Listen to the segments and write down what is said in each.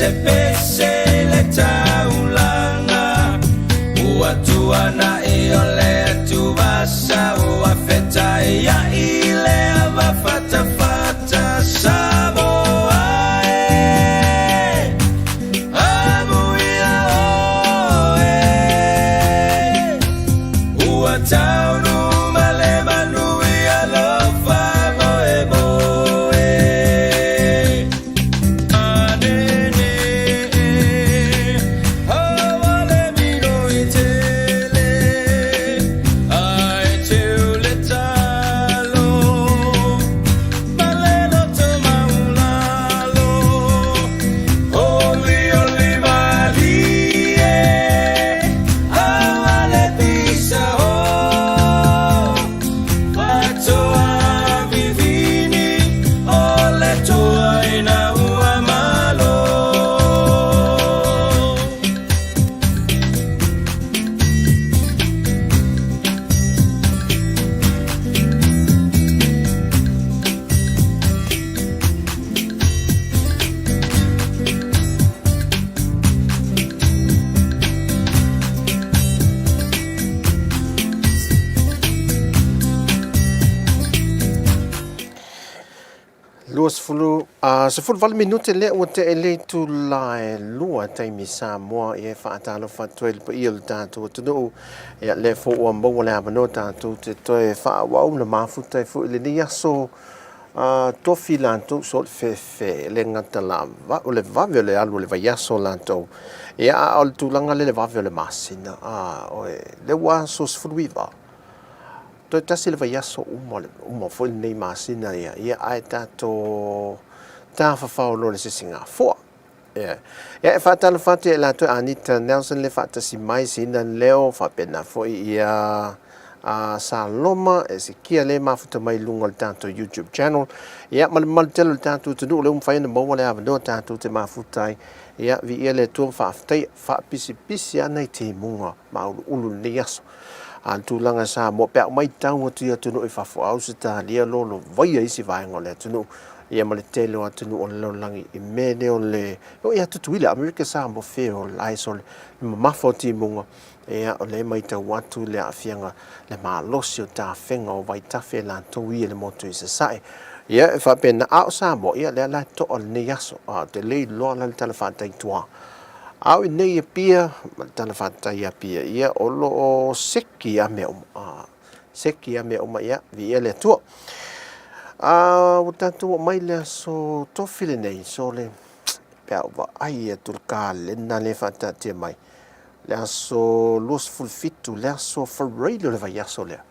Pesepese le taulaga, ua tuanai o le atuvasa, ua fetaiai le ava fatafata. Samoa e, amuia oe, ua taunuu ma le manuia lou faamoemoe. 20, a 18 minute lea ua tea i le itula e 2 taimi Samoa ia e faatalofa atu ai i le paia o le tatou atunuu. Ia lea foi ua maua le avanoa tatou te toe faaauau na mafuta ai foi i lenei aso a tofi latou so le fefe le gata lava o le vave o le alu o le vaiaso latou. Ia a o le tulaga lea le vave o le masina a oe lea ua aso 19 Toe tasi le vaiaso uma, uma foi lenei masina ia, ia ae tatou tafafao loa le sisigafoa. Ia, ia e faatalofa atu ia i latou Anita Nelson le faatasi mai, Sina Leo, faapena foi ia a Saloma, Esekia le mafuta mai luga o le tatou YouTube channel. Ia, ma le mamalu tele o le tatou atunuu, lea ua mafai ona maua le avanoa tatou te mafuta ai. Ia, viia le Atua ma faafetaia, faapisipisi lava nai timuga mauluulu i lenei aso. A o le tulaga i Samoa, pe a ou matau atu i atunuu i fafo, Ausetalia, lolovaia isi vaega o le atunuu, ia ma le tele o atunuu o le lalolagi i mea lea o le, e oo ia Tutuila, Amerika Samoa, feola ai sole, le mamafa o timuga, ia o lea e matau atu le aafiaga, le malosi o tafega o vaitafe e latou ia i le motu i Sasae. Ia e faapena, a o Samoa, ia lea la e toa lenei aso, a ou te le iloa la le tala faataituā. A o i nei Apia, ma le tala faatatai i Apia, ia, o lo o seki lava mea uma. A, seki lava mea uma, ia, viia le Atua. A, ua tatou oo mai le aso tofi lenei, so le, pe a ou vaai atu i le kalena lea e faataatia mai, le aso 27, le aso Faraile o le vaiaso lea.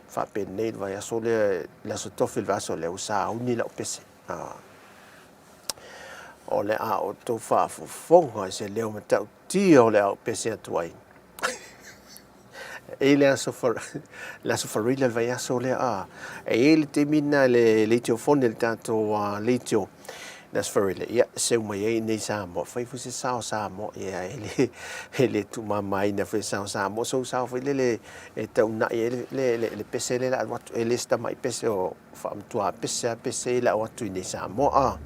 Faapenei le vaiaso lea, le aso tofi o le vaiaso lea, ua sauni lau pese. A, O le a outou faafofoga i se leo matautia o le a ou pese atu ai. E i le aso, le aso Faraile le vaiaso lea, a. E i ai le taimi lena i le leitiofoni, le tatou leitio, le aso Faraile, ia, seu mai ai i inei i Samoa, fai foi se sao Samoa, ia, e le, e le tuumamaina foi le sao Samoa, sou sao foi lele e taunai ai le, le, le, le pese lea o le a alu atu, e le se tamai pese o, Faamatua pese a pese i lau atu i nei Samoa a.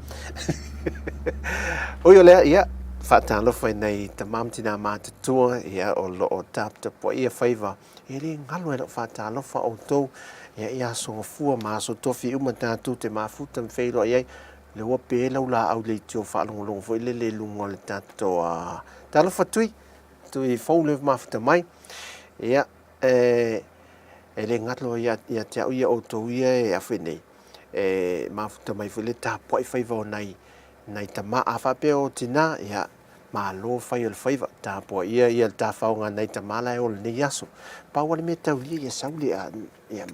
Ui o lea, ia, faatalofa i nai tama ma tinā matutua, ia, o lo o taputapuaia faiva, e le galo e lau faatalofa outou, ia, i aso gafua ma aso tofi uma tatou te mafuta ma feiloai ai, lea ua pe lau laau leitio faalogologo foi lele i luga o le tatou talofa tui, tui fou le mafuta mai, ia, E, e le galo ia, ia te au ia outou ia e afe nei, e mafuta mai foi le tapuai faiva o nai, nai tama. A faapea o tina, ia, malo fai o le faiva, tapuaia ia le tafaoga a nai tama la e ola nei aso. Pau lava le mea taulia ia sau le, a, ia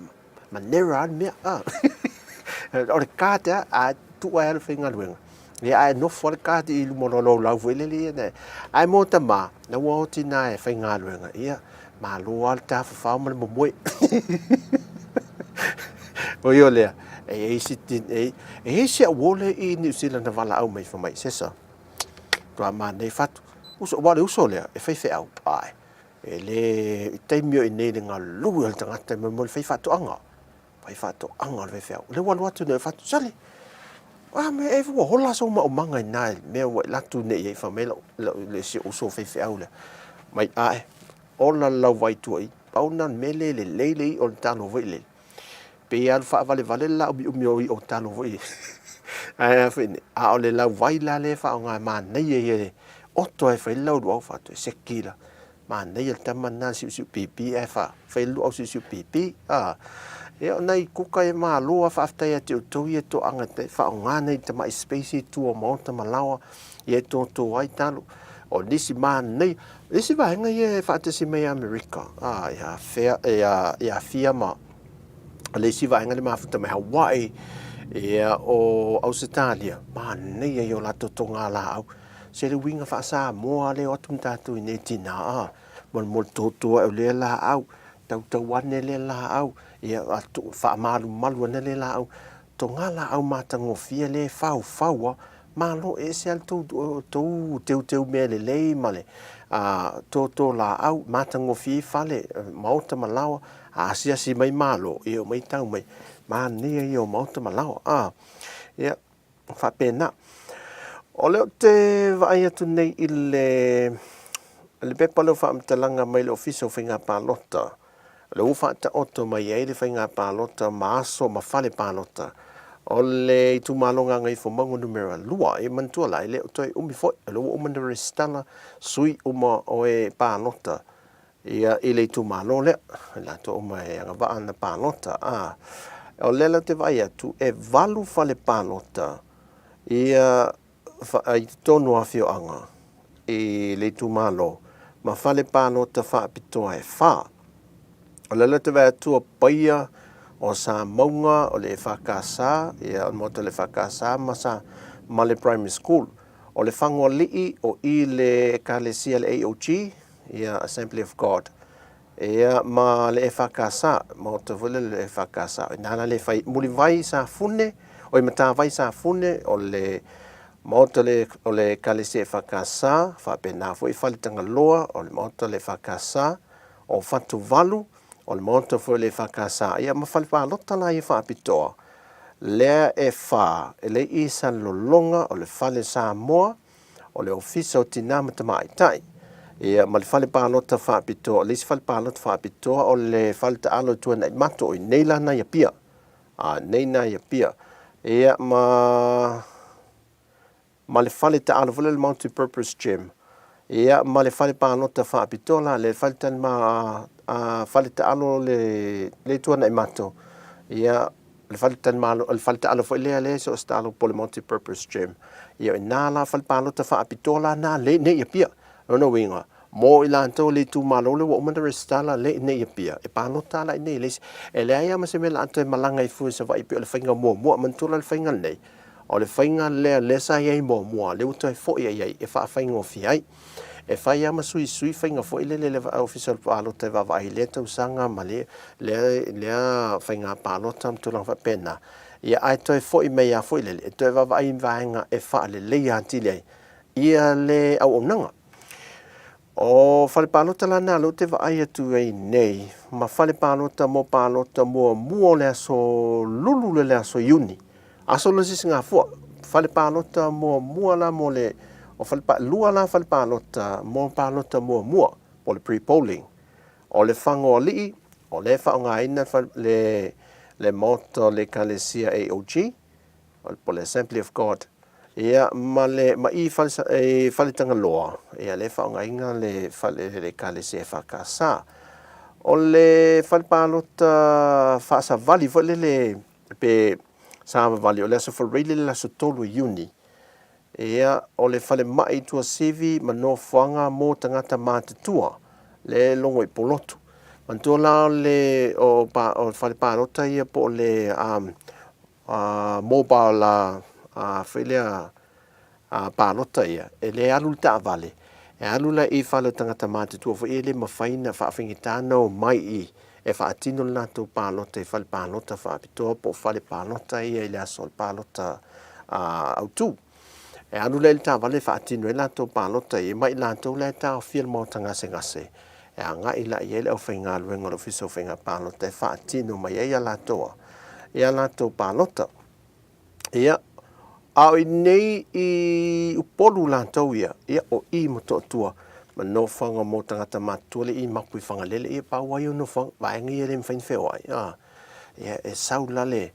manera lava le mea, a. O le card lava, a tuu ai lava le faigaluega, ia ae nofo lava le card i luma o lou lau foi lele ia. Ae mo tama, na ua o tina e faigaluega, ia, Malo lava le tafafao ma le momoe. Oi o lea, e i ai si, e i ai si auole i Niu Sila na valaau mai fai mai, Sesa, matua manaia fatu. Uso, aua o le uso lea, e faifeau, ae, e le, i taimi o i inei i le galue o le tagata mo le faifaatoaga. Faifaatoaga o le faifeau. O lea ua alu atu nei o le fatu, sole! A mea e ua hola sou maumaga i na i mea ua e latu nei i ai fa mai lau lau le si uso faifeau lea. Mai ae ola le lau vai tuai pau na mea le lelei le iʻa o le talo foi lele. Pei e alu faavalevale le laumiumi o iʻa o talo foi ae a foi nei a o le lau vai la lea e faaaoga e manaia ia e oto ai e fai le lau luau faatoa seki la Manaia le tama lena siusiu pipi ae fa fai le luau siusiu pipi a. Ia o nai kuka e malo a faafetai ia te outou ia toaga e faaaoga nai tamai space i tua o maota ma laoa ia e toto ai talo. O nisi manaia, isi vaega ia e faatasi mai Amerika a ia fea ia ia fia ma le isi vaega le mafuta mai Hawaii ia o Ausetalia, manaia ia o latou toga laau. Se le uiga faa-Samoa lea o atu ma tatou i nei tina a, molemole toto ae o lea laau, tautau ane lea laau, ia faamalumalu ane lea laau. Toga laau matagofie lea e faufau a, malo e ese lava le tou teuteu mea lelei ma le toto laau, matagofie ai fale, maota ma laoa, a asiasi mai malo, ia omai tau mai, manaia ia o maota ma laoa a. Ia, faapena. O lea ou te vaai atu nei i le, le pepa lea o faamatalaga mai le Ofisa o Faiga Palota, o lea ua faataoto mai ai le faiga palota ma aso ma fale palota o le itumalo Gagaifomauga numera 2. E manatua la, e le o toe umi foi, o lea ua uma ona resitala sui uma o e palota ia i le itumalo lea, i latou uma e agavaa ana palota. A, o lea la ou te vaai atu, e 8 fale palota ia i totonu o afioaga i le itumalo ma fale palota faapitoa e 4. O lea la ou te vaai atu o Paia, o Samauga, o le EFKS, ia o le maota o le EFKS ma sa ma le Primary School. O le Fagoalii, o i le Ekalesia le AOG, ia Assembly of God, ia ma le EFKS, maota foi lea le EFKS. O ina la le fai Mulivai Safune, oi Matavai Safune, o le maota le, o le Ekalesia EFKS, faapena foi Faletagaloa, o le maota le EFKS, o Fatuvalu, o le maota foi le EFKS, ia ma fale palota la ia faapitoa, lea e fa, e le i Salelologa, o le Fale Samoa, o le Ofisa o Tinā ma Tamaitai, ia, ma le fale palota faapitoa, o le isi fale palota faapitoa o le fale taalo i Tuanaimato, o i nei la nai Apia, a, nei nai Apia, ia, ma, ma le fale taalo foi lea le multi-purpose gym, ia, ma le fale palota faapitoa la, le fale talima, a, fale taalo le, le Tuanaimato, ia, le faletalimalo, o le faletaalo foi lea lea so o se taalo po o le multi-purpose gym. Ia o ina la fale palota faapitoa la na le nei Apia. Lona uiga, mo i latou le itumalo lea ua uma ona resitala le nei Apia, e palota la i nei le isi. E leai lava ma se mea o le a toe malaga ai fua i Savaii pei o le faiga muamua. Manatua la le faiga lenei, o le faiga lea lea sa i ai muamua, lea ua toe foi i ai e faafaigofie ai. E fai lava ma suisui faiga foi lele le Ofisa o le Palota e vaavaai i lea tausaga ma lea, lea, lea faiga palota ma tulaga faapena. Ia, ae toe foi mai lava foi lele, e toe vaavaai i vaega e faaleleia atili ai ia le auaunaga. O fale palota la na lea ou te vaai atu ai nei, ma fale palota mo palota muamua o le aso Lulu le le aso Iuni. Aso le Sisigafua, fale palota muamua la mo le, o fale, lua la fale palota mo palota muamua, po o le pre-polling. O le Fagoalii, o lea e faaaogaina le, le maota o le Ekalesia AOG, po o le Assembly of God, ia, ma le, ma i fale, i Faletagaloa, ia, lea e faaaogaina le fale, le Ekalesia EFKS. O le fale palota faasavali foi lele, pe savavali, o le aso Faraile le aso 3 o Iuni, ia, o le falemai i Tuasivi ma nofoaga mo tagata matutua, le logo i Polotu. Manatua la o le, o, pa, o le fale palota ia po o le um, mobile foi lea palota ia, e le alu le taavale, e alu la i fale o tagata matutua foi e le mafai ona faafaigata ona omai i e faatino le latou palota i fale palota faapitoa po o fale palota ia i le aso o le palota autu. E alu la i le taavale e faatino ai latou palota ia, ma i latou la e taofia le maota gasegase e agai la i ai le aufaigaluega o le Ofisa o Faiga Palota e faatino mai ai a latou, ia latou palota. Ia, A o i inei i Upolu latou ia, ia o i Motootua ma nofoaga mo tagata matutua le i mapu i Fagalele, ia pau lava ia o nofoaga, vaega ia e le mafai ona feoai, a, ia e sau la le,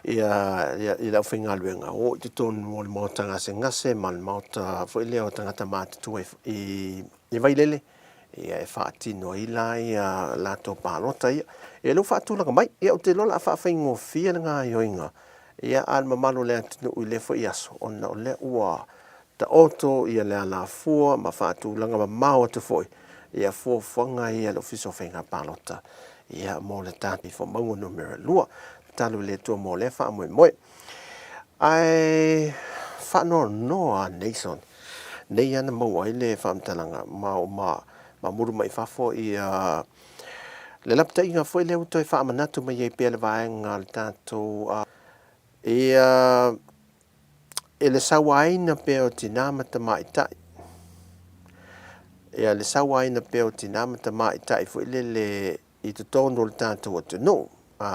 ia, ia, ia le aufaigaluega, o i totonu o le maota gasegase ma le maota foi lea o tagata matutua i, i Vailele, ia e faatino ai la ia latou palota ia. Ia lea ua faatulaga mai, ia ou te iloa o le a faafaigofie le gaoioiga ia a le mamalu o le atunuu i lea foi aso, ona o lea ua taoto ia le alafua ma faatulaga mamao atu foi ia fuafuaga ia a le Ofisa o Faiga Palota ia mo le tatou mauga numera 2. Tatalo i le Atua mo lea faamoemoe. Ae faanoanoa a Nason, nei lava na maua ai le faamatalaga ma ua mamulu mai fafo ia le lapataiga foi lea ua toe faamanatu mai ai pea le vaega a le tatou ia i le sauaina pea o tinā ma tamaitai, ia le sauaina pea o tinā ma tamaitai foi lele i totonu o le tatou atunuu. A.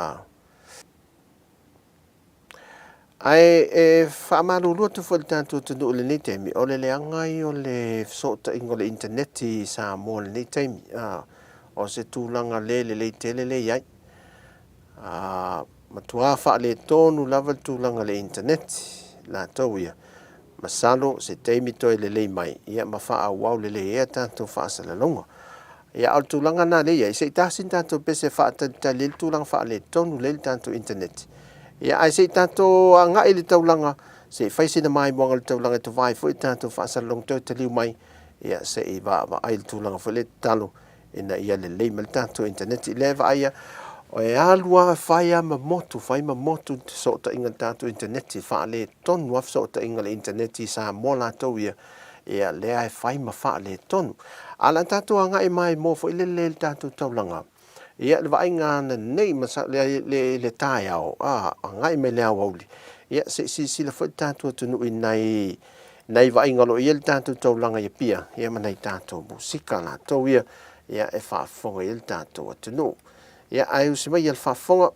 Ae e faamalulu atu foi i le tatou atunuu i lenei taimi, o le leaga ia o le fesootaiga o le initaneti i Samoa i lenei taimi. A, o se tulaga le lelei tele lea e i ai. A, matua faaletonu lava le tulaga i le initaneti latou ia. Masalo se taimi toe lelei mai ia ma faaauau lelei ai a tatou faasalalauga. Ia a o le tulaga lena lea e i ai, se i tasi ni tatou pese e faatalitali ai le tulaga faaletonu lea e i le tatou initaneti. Ia ae se i tatou agai i le taulaga, se i fai sina maimoaga i le taulaga e tova ai foi tatou faasalalauga toe taliu mai, ia se i vaavaai i le tulaga foi lea e tatalo ina ia lelei mai le tatou initaneti. Lea e vaai e alu lava fai lava ma motu, fai ma motu le fesootaiga i le tatou initaneti, faaletonu lava fesootaiga i le initaneti i Samoa latou ia, ia lea e fai ma faaletonu. Ae o le a tatou agai maimoa foi lele i le tatou taulaga, ia le vaaiga ananei ma le, le taeao, a, agai mai le aoauli, ia se i silasila foi le tatou atunuu i nai nai vaaiga o lo o i ai le tatou taulaga i Apia, ia ma nai tatou musika latou ia, ia e faafofoga i ai le tatou atunuu. Ia ae usi mai ia le faafofoga.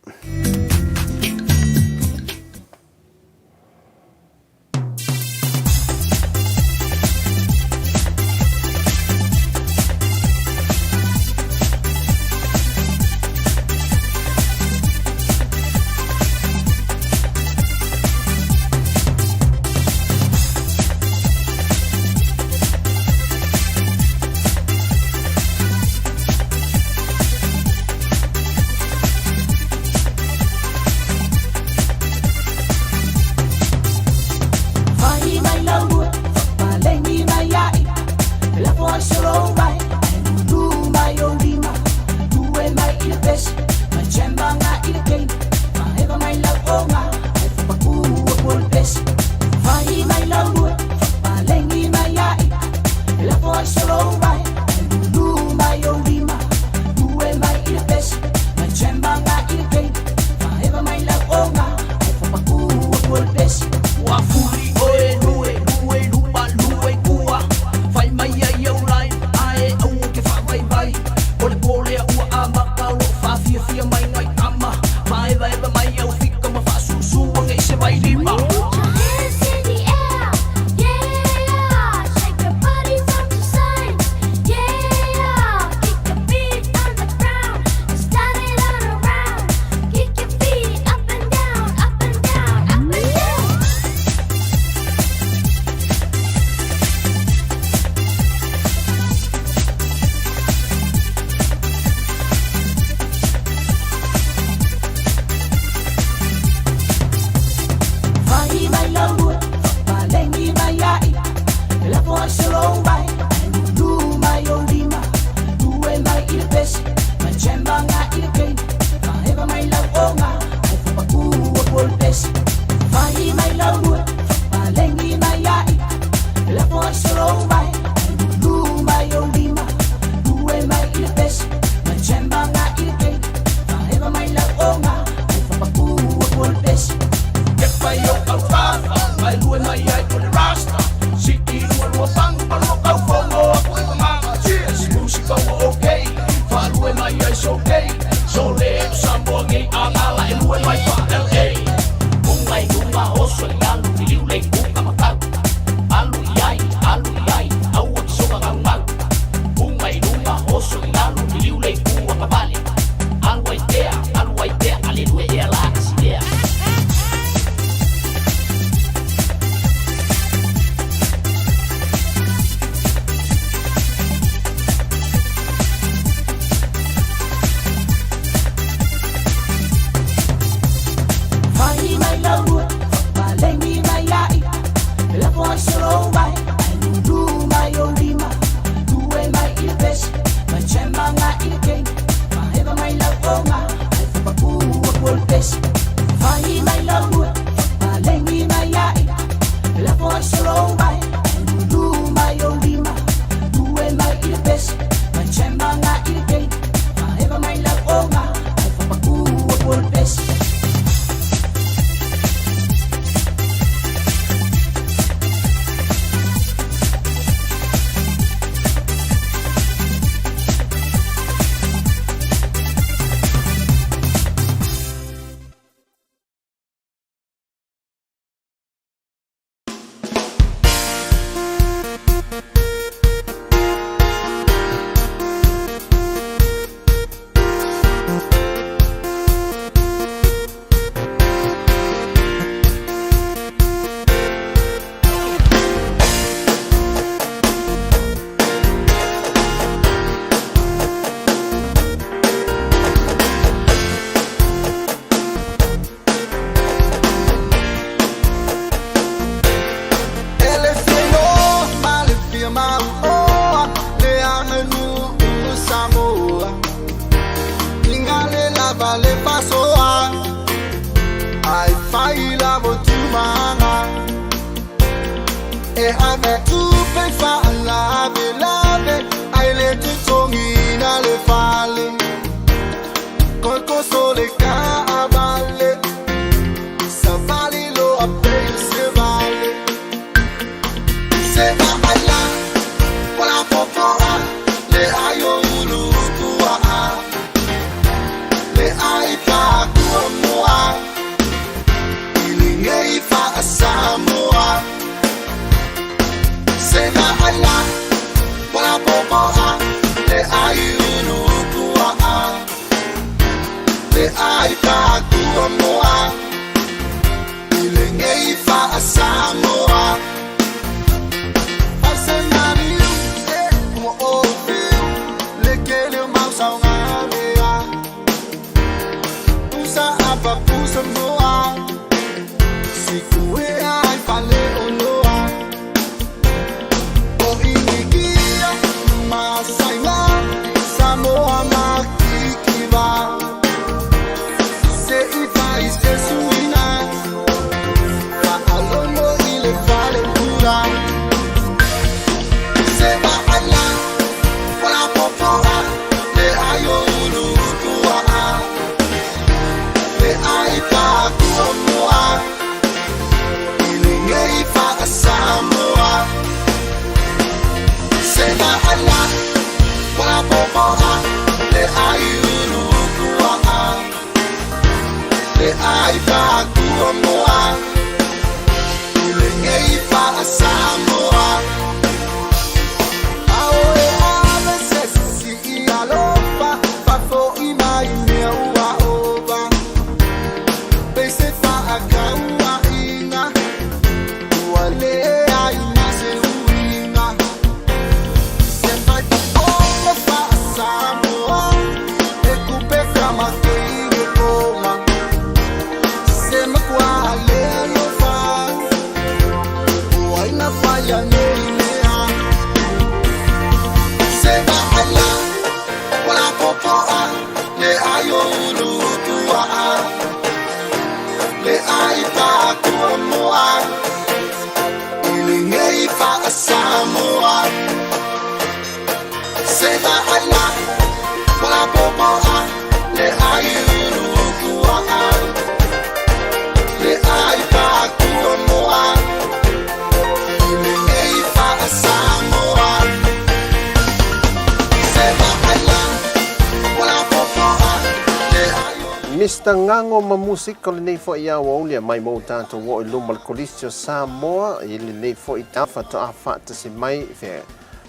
Mr. Ngago ma Musik o lenei fo'i aoauli e mai mo tatou o i luma le Kolisi o Samoa i lenei fo'i faatoa faatasi mai fe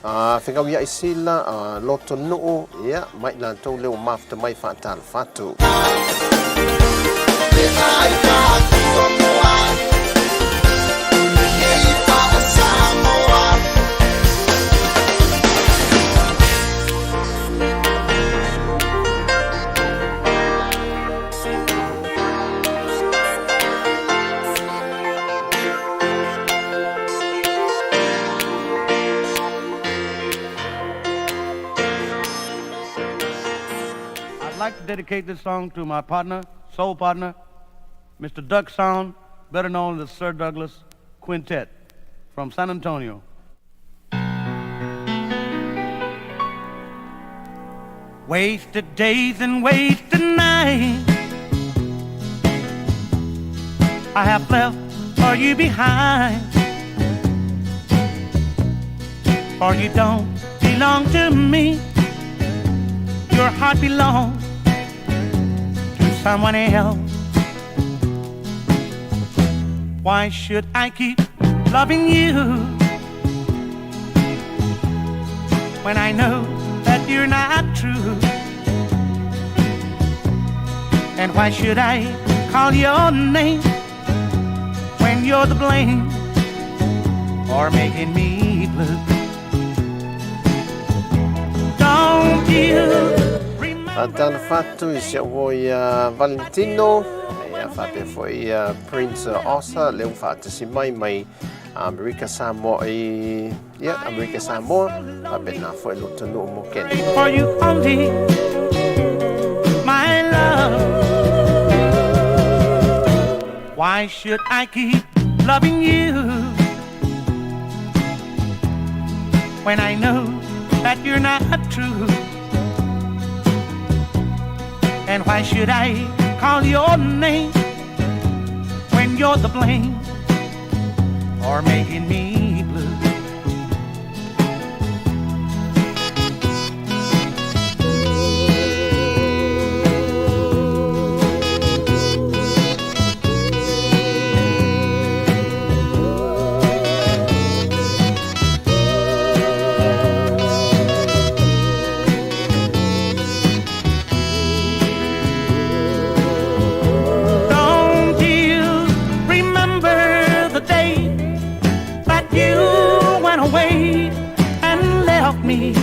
a fegauia'i sila a loto nuu ia mai latou lea ua mafuta mai faatalofa atu. I'd like to dedicate this song to my partner, soul partner, Mr. Doug Sahm, better known as Sir Douglas Quintet from San Antonio. Wasted days and wasted nights I have left for you behind, for you don't belong to me. Your heart belongs to someone else. Why should I keep loving you when I know that you're not true? And why should I call your name when you're the blame for making me blue? Don't you remember? Faatalofa atu i si au ia Valentino ia faapea foi ia Prince Osa lea ua faatasi mai mai Amerika Samoa i ia Amerika Samoa faapena foi lotonuu mo Kene. For you only, my love. Why should I keep loving you when I know that you're not true? And why should I call your name when you're the blame for making me blue? me.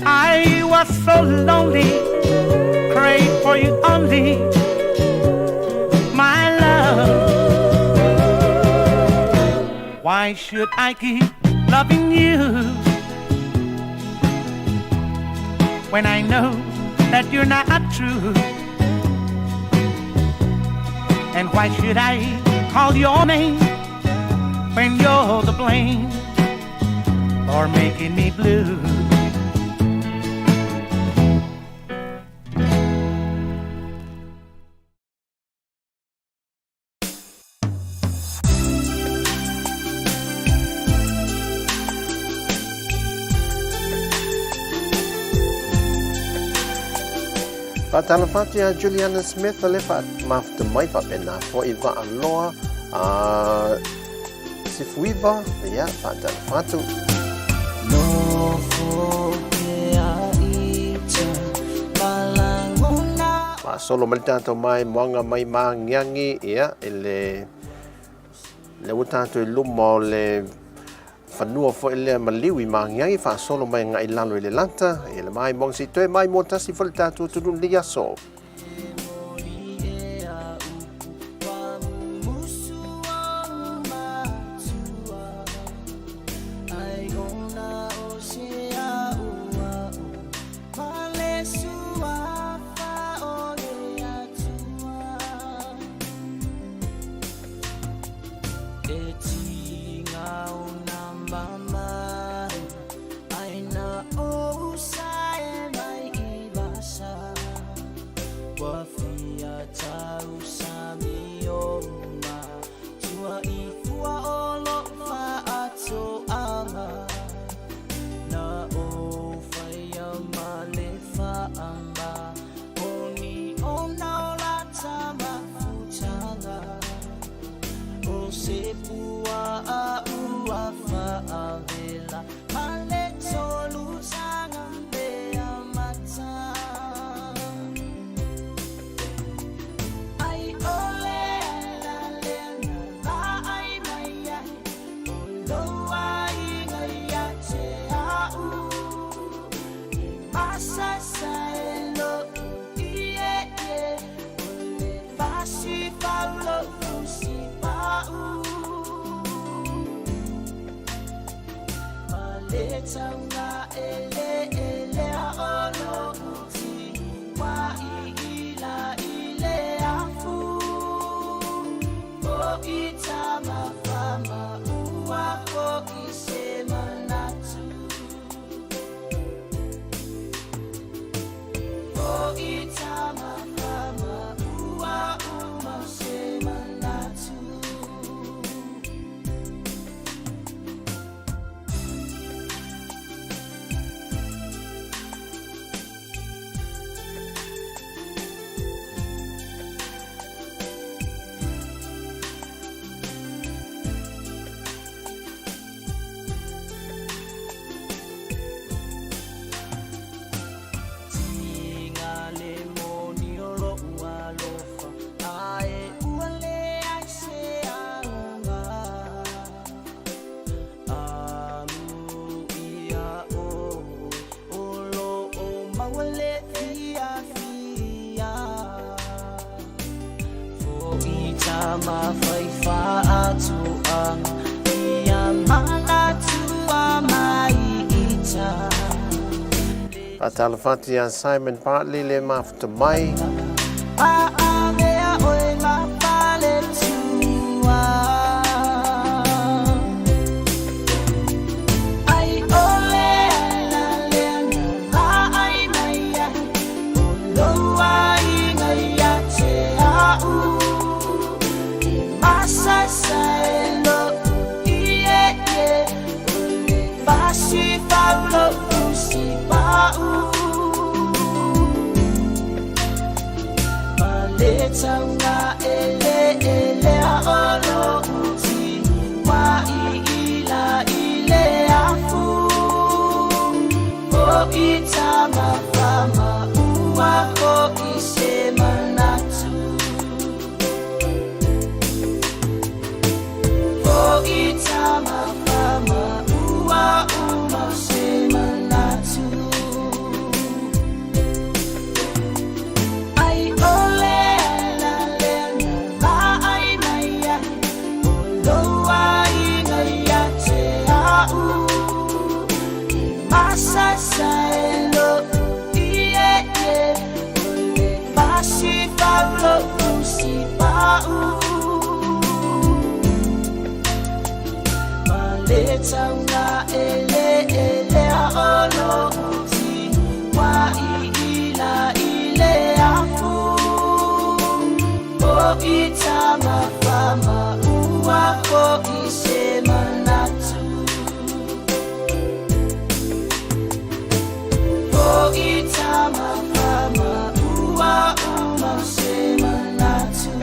I was so lonely, prayed for you only, my love. Why should I keep loving you when I know that you're not true? And why should I call your name when you're the blame for making me blue? Faatalofa atu ia Juliana Smith o le mafuta mai faapena foi Vaaloa a Sefuiva, ia faatalofa atu. Faasolo mai le tatou maimoaga mai Magiagi, ia, i le lea ua tatou i luma o le fanua foi lea maliu i Magiagi, faasolo mai agai i lalo i le lata, ia le maimoaga se i toe maimoa tasi foi le tatou atunuu i lenei aso. Faatalofa atu ia Simon Bartley le mafuta mai. Le tauga eleelea o lo'u tino Ua iila i le afu O i Tamafama ua fo'i se manatu O i Tamafama ua uma se manatu.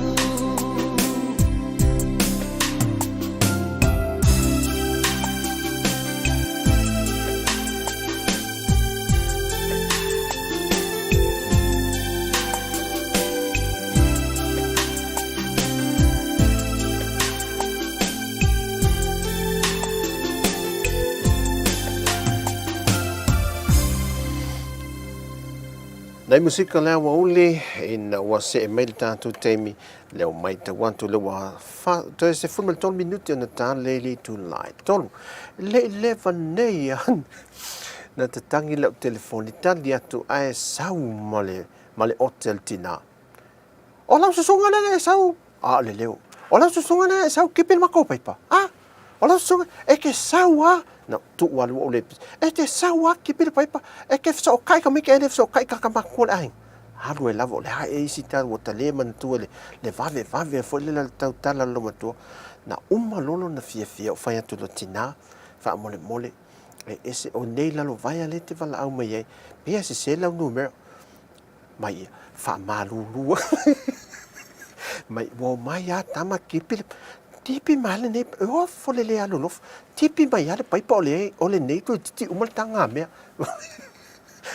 Nei musika lea ua uli ina ua see mai le tatou taimi Lea ua matau atu lea ua fa, toe 13 minute ona ta le le itula e tolu. Le i leva nei a na tatangi lau telefoni tali atu ae sau ma le, ma le ote a le tinā. O lau susuga lea e sau, a o le leo. O lau susuga lea e sau, kipi le makou paipa. A, o lau susuga, e ke sau a, na tuu alu ua ou le pisi. E te sau a, kipi le paipa, e ke fesokai ka mike e le fesokai ka ka makua le aiga. Alu ai lava o le a e isi tala ua ta le manatua le, le vave vave foi lele le tautala lo matua. Na uma loa lona fiafia o fai atu lo tina, faamolemole, e ese o nei lalo vaea le te valaau mai ai, pea sese lau numera. Mai ia, faamalulu mai, ua omai a tama tipi le, tipi mai lenei, e ofo le le alolofa, tipi mai a le paipa o le, o lenei toeitiiti uma le taga mea.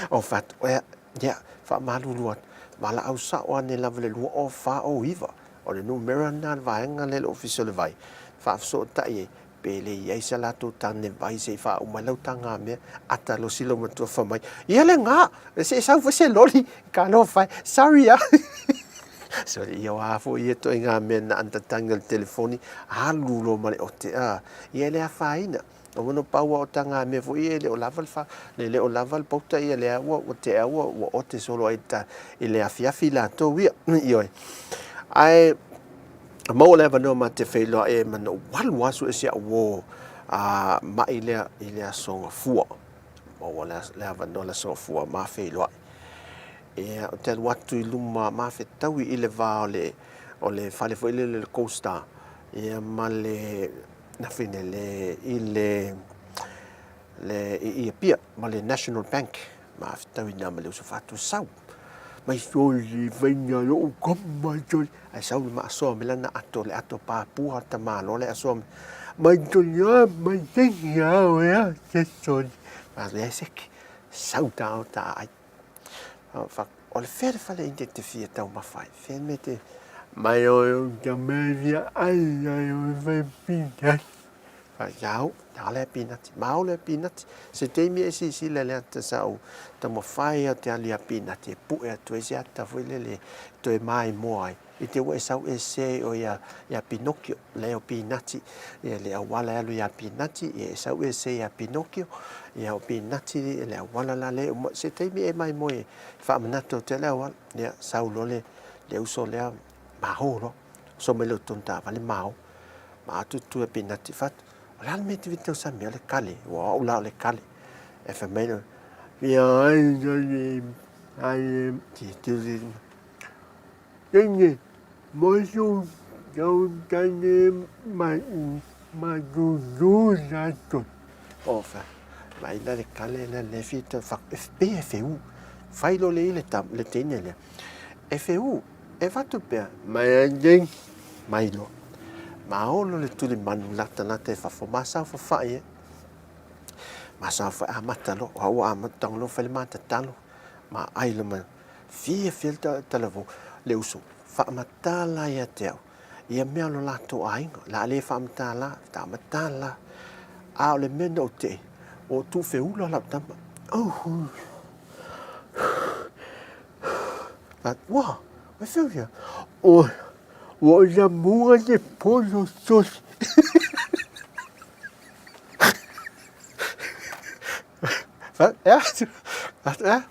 O fai atu, ea, Ia, faamalulu atu, valaau sao ane lava i le 2049, o le numera lena a le vaega lea i le Ofisa o le Vai, faafesootai ai, pe le i ai sa latou tane vai se i faauma ai lau tagamea, ata losi lou matua fai mai, ia lena, se i sau foi se loli, talofa e, sorry ah. Sorry, ia o a foi ia ituaiga mea na ana tatagi o le telefoni, alu loa ma le ote, ah, ia e le afaina. Aua no pau a o taga mea foi ia e le o lava le fa, le le o lava le pauta ia lea ua ua tea ua ua ote solo ai ta i le afiafi latou ia. Ioe. Ae maua le avanoa ma te feiloai ai ma na ou alu lava sue si au uō a maʻi lea i le Aso Gafua. Maua le, le avanoa le Aso Gafua ma feiloai. Ia, ou te alu atu i luma ma fetaui i le va o le o le fale foi lele le Co-Star ia ma le na fine le i le le i i Apia ma le National Bank ma fetaui na ma le uso fatu sau mai soli faina lo'u kama soli ae sau le maasoa me lana ato le ato papua tamaloa le asoa mai soli a mai seki a oe a se soli ma le seki sau ta o ta ai o le fea le fale inde te fia taumafa ai fea me te mai o o ta me fia ai ai o fai pinati fa iau ta le pinati mau le pinati se taimi e silasila le ata sa ou taumafai au te alu ia pinati e pue atu ai se ata foi lele toe maimoa ai i te ua e sau ese o ia ia Pinokio le o Pinati ia le auala e alu ia Pinati ia e sau ese ia Pinokio ia o Pinati le auala la le uma se taimi e maimoe e faamanatu atu ai le auala ia sau loa le le uso lea maho loa oso mai le tonu taavale maho ma atu tu e Pinati fatu o le a le mea e te tausami o le kale ua au la o le kale e fai mai ia ai ai ai ti Tene motu tau tane mai matutu rato. Ofa, mai la le kale la le fi ta fa pe FU. Fai lo le ile ta le teine le. FU e vatu pea mai a mai lo. Ma olo le tuli manu lata lata e fafo ma sau fa fai e. Ma sau fa amata lo, o ua amata lo fa le mata talo. Ma ai lo ma Fiafia le talavou, le uso, faamatala ia te au, ia mea o lo latou aiga, o le a le faamatala, taamatala. A o le mea na ou tei, ua ou tuufeula lau tama. Oh. Ua, ua feu ia. Ua, ua ou namuga te pono sosi. Ea, ea,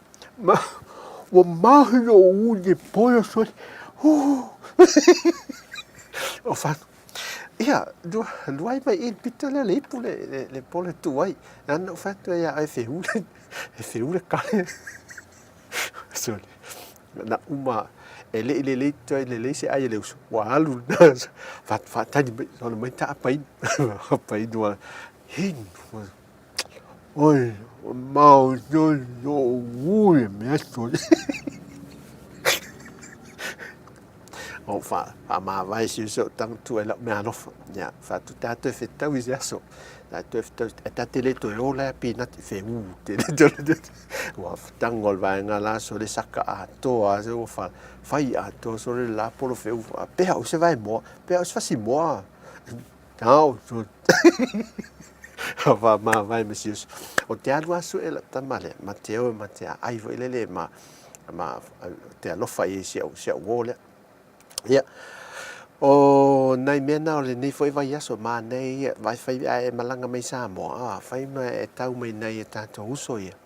ma, ua mahi lo'u uli e pola soli, hū. O fatu. Ia, lua ai mai i le pito lea le ipu le, le, le pole tu ai. Na na fai atu ia e fehu le, e fehu le kale. Sorry. Na uma e le i lelei toe lelei se ai e le uso. Ua alu na faatali mai, solo mai ta apainu. Apainu a hinu. Oi, mau toi no ui mea toi. O fa faamavae si uso tang tu e lau mea alofa. Ia, fa tu tātou e whetau i se aso. Tātou e whetau, e tā te le toe ola e pinati whe ū te le toe. Ua tango le vaenga la so le saka atoa, se ua fa, whai atoa so le la polo whe ū. Pea o se vae moa, pea o se fasi moa. Tau, so, faamavae ma si uso. O te alu asu e lau tama lea, ma te o ma te aai foi lele ma, ma te alofa i si au, si au uō lea. Ia, o nai mea na o lenei foi vaiaso, manaia ia, vai fai ae e malaga mai Samoa, a, fai ma e tau mai nai e tātou uso ia.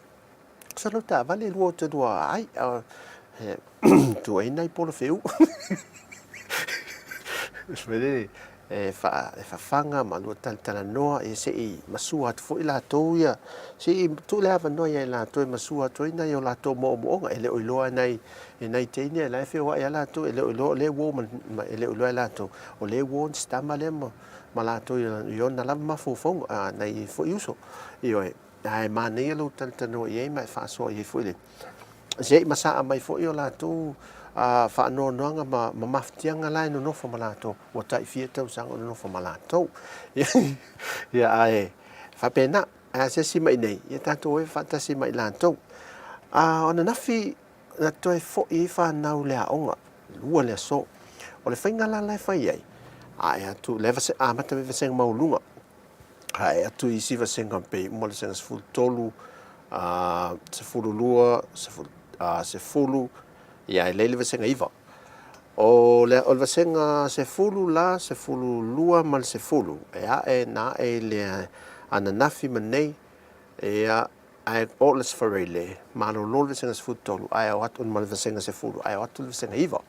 So lau taavale lua o te lua ai, a, he, tu ai nai polo whiu. Fai e, wha, e whawhanga ma lua talatalanoa, e se i masua atu foi latou ia, se i tuu le avanoa ia i latou e masua atu ai nai o latou moomooga, e le o iloa e nai, e nai teine la e feoai a latou, e le o iloa o le uo ma, ma, e le o iloa e latou, o le uo ni tama lea ma, ma latou i ona lava mafaufauga, a, nai foi uso. Ioe, ae manaia lou talatalanoa i ai ma e faasoa i ai foi le, se i masaa mai foi o latou faanoanoaga ma, ma mafatiaga la e nonofo ma latou, ua tai fia tausaga o nonofo ma latou. Ia, ae faapena, ae asiasi mai nei, ia tatou o e faatasi ma i latou. A, o ananafi na toe foi ai whanau le aoga, lua le aso. O le whainga la la e whai ai, ae atu, le vase, amata me vasenga maualuga, ae atu i isi vasega pei uma le vasega 13, 12, 10, ia e lei le vasega 9. O le, o le vasega 10 la, 12 ma le 10, e ae na ae i le ananafi ma nei, ia, ae o le sfareile, malolo le vasega 13, ae o atu ma le vasega 10, ae o atu le vasega 9.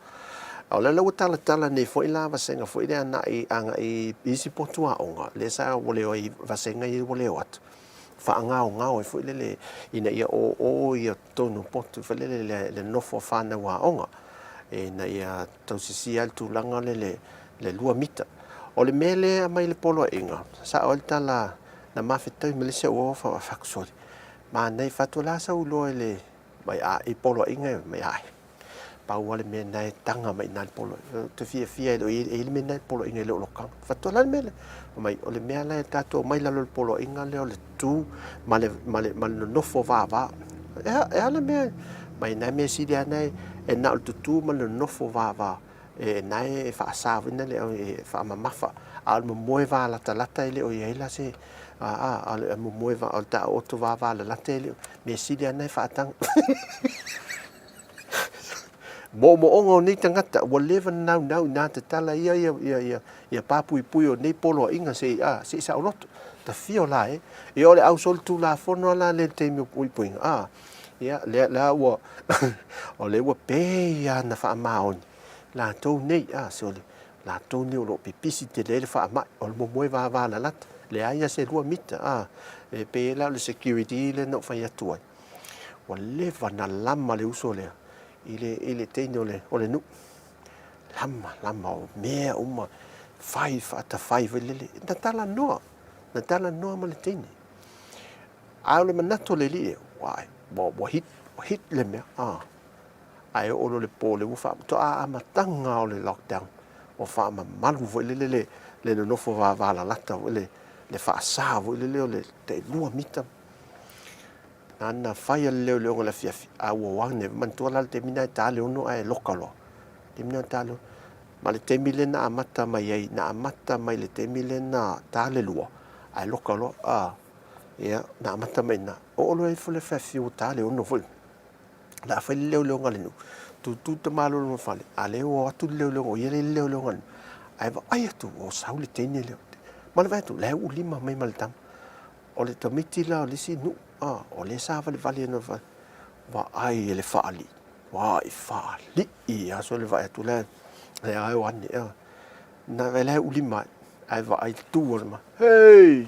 O lea la ua talatala nei foi la vasega foi lea agai agai i isi potu aoga, lea sa ua le o ai vasega ia ua le o atu, faagaogao ai foi lele ina ia ō ia totonu o potu foi lele le, le nofo a whānau aoga, ina ia tausisia ai le tulaga lele le 2 mita. O le mea lea e aumai i le poloaiga, sao ai le tala na mafetau ma le isi au uo fakusoli, manaia fatu o le a sau loa i le mai a i poloaiga e mai ae. Pau lava le mea lena e taga mai i ina le poloaiga. Ou te fiafia e le o i ai le mea lena i le poloaiga e le o lokaga. Fatu o le a le mea lea? Fai mai, o le mea la e tatou omai i lalo o le poloaiga lea o le tu ma le, ma le, ma le nonofo vava. E a, e a le mea? Mai na mea sili lava na e na o le tutū ma le nonofo vava. E na e faasa foi na le e faamamafa. A o le momoe valatalata e le o i ai la se, a, a, a o le momoe va, o le taooto vavalalata e le o, mea sili lava na e faataga. Moomooga o nei tagata ua leva ona naunau ina tatala ia ia ia ia ia papuipui o nei poloaiga se i a se i saoloto. Tafia o la e. Ia o le au solitulafono a la lea i le taimi o puipuiga a ia lea la ua o lea ua pe ia ana faamaoni latou nei a sole latou nei o lo o pipisi tele ai le faamai o le momoe vavalalata leai a se 2 mita a e pei ai la o le security lea na ou fai atu ai. Ua leva na lama le uso lea i le, i le teine o le, o le nuu. Lama, lama o mea uma, fai faatafai foi lele. Na talanoa, na talanoa ma le teine. A o le manatu o le alii lea, ua, ua, ua hit, ua hit le mea. Ah. Ae oo loa le po lea ua faa, toa amataga o le lockdown, ua faamamalu foi lele le, le nonofo vavalalata foi le, le faasa foi lele o le tai 2 mita. Nana fai a le leoleoga i le afiafi, a ua o ane, manatua la le taimi lena e ta le 6 ae loka loa. Taimi lena ta le 6. Ma le taimi lea na amata mai ai, na amata mai le taimi lea na ta le 2, ae loka loa, a, ia, na amata mai i ina. Oo loa ifo le afiafi ua ta le 6 foi. O le a fai le leoleoga a le nuu, tutu tamālolo ma le fale, a lea ua o atu le leoleoga, o ia lea i le leoleoga a le nuu. Ae vaai atu, ua sau le teine lea. Ma le vaai atu, la e uulima mai ma le tama. O le tamaiti la o le isi nuu, a, o lea sa valevale ana fale, vaai e le faalii, vaai faalii lava sole vaai atu la, lea lava e o ane, a. Na, la e uulima ai. Ae vaai le tu o le ma, Hei!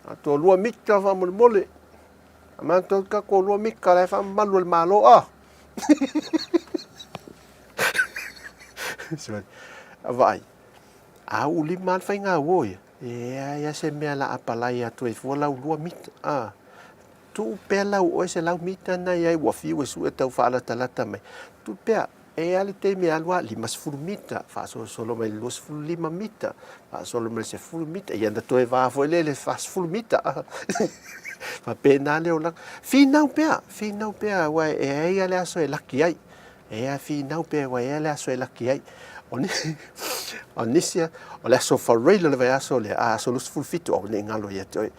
A toalua mita faamolemole. A matou ka toalua mita la e faamamalu e le Malo a. Sorry. A vaai. A uu lima le faiga uo ia. E leai a se mea la apalai atu ai fua lau lua mita. A. Tuu pea lau oe 100 mita na i ai ua fiu e sue tau faalatalata mai. Tuu pea. E i ai le taimi e alu a 50 mita, faasolosolo mai le 25 mita, faasolo mai le 10 mita, ia na toe va foi lea i le 40 mita. Faapena le olaga. Finau pea, finau pea, aua e ai lava le aso e laki ai. E ai finau pea, aua e ai le aso e laki ai. O nisi, o nisi, o le aso Fareila o le vaiaso lea, a aso 27, aua ne i galo ia te oe.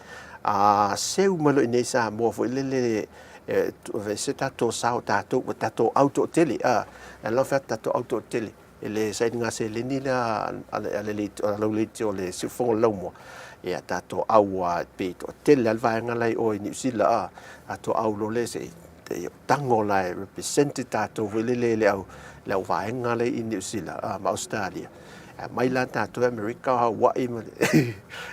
A seu mai loa i inei i Samoa foi lele, e se tatou sao tatou ua tatou au toatele a e alofa atu tatou au toatele e le sailiga seleni lea a le a lau leitio o le siufofoga o le laumua ia tatou au a pe toatele a le vaega la i o i Niu Sila a tatou au loa lea se i tago la e represent tatou foi lele le au le au vaega la i Niu Sila a ma Australia E mai la tatou i Amerika o Hawaii ma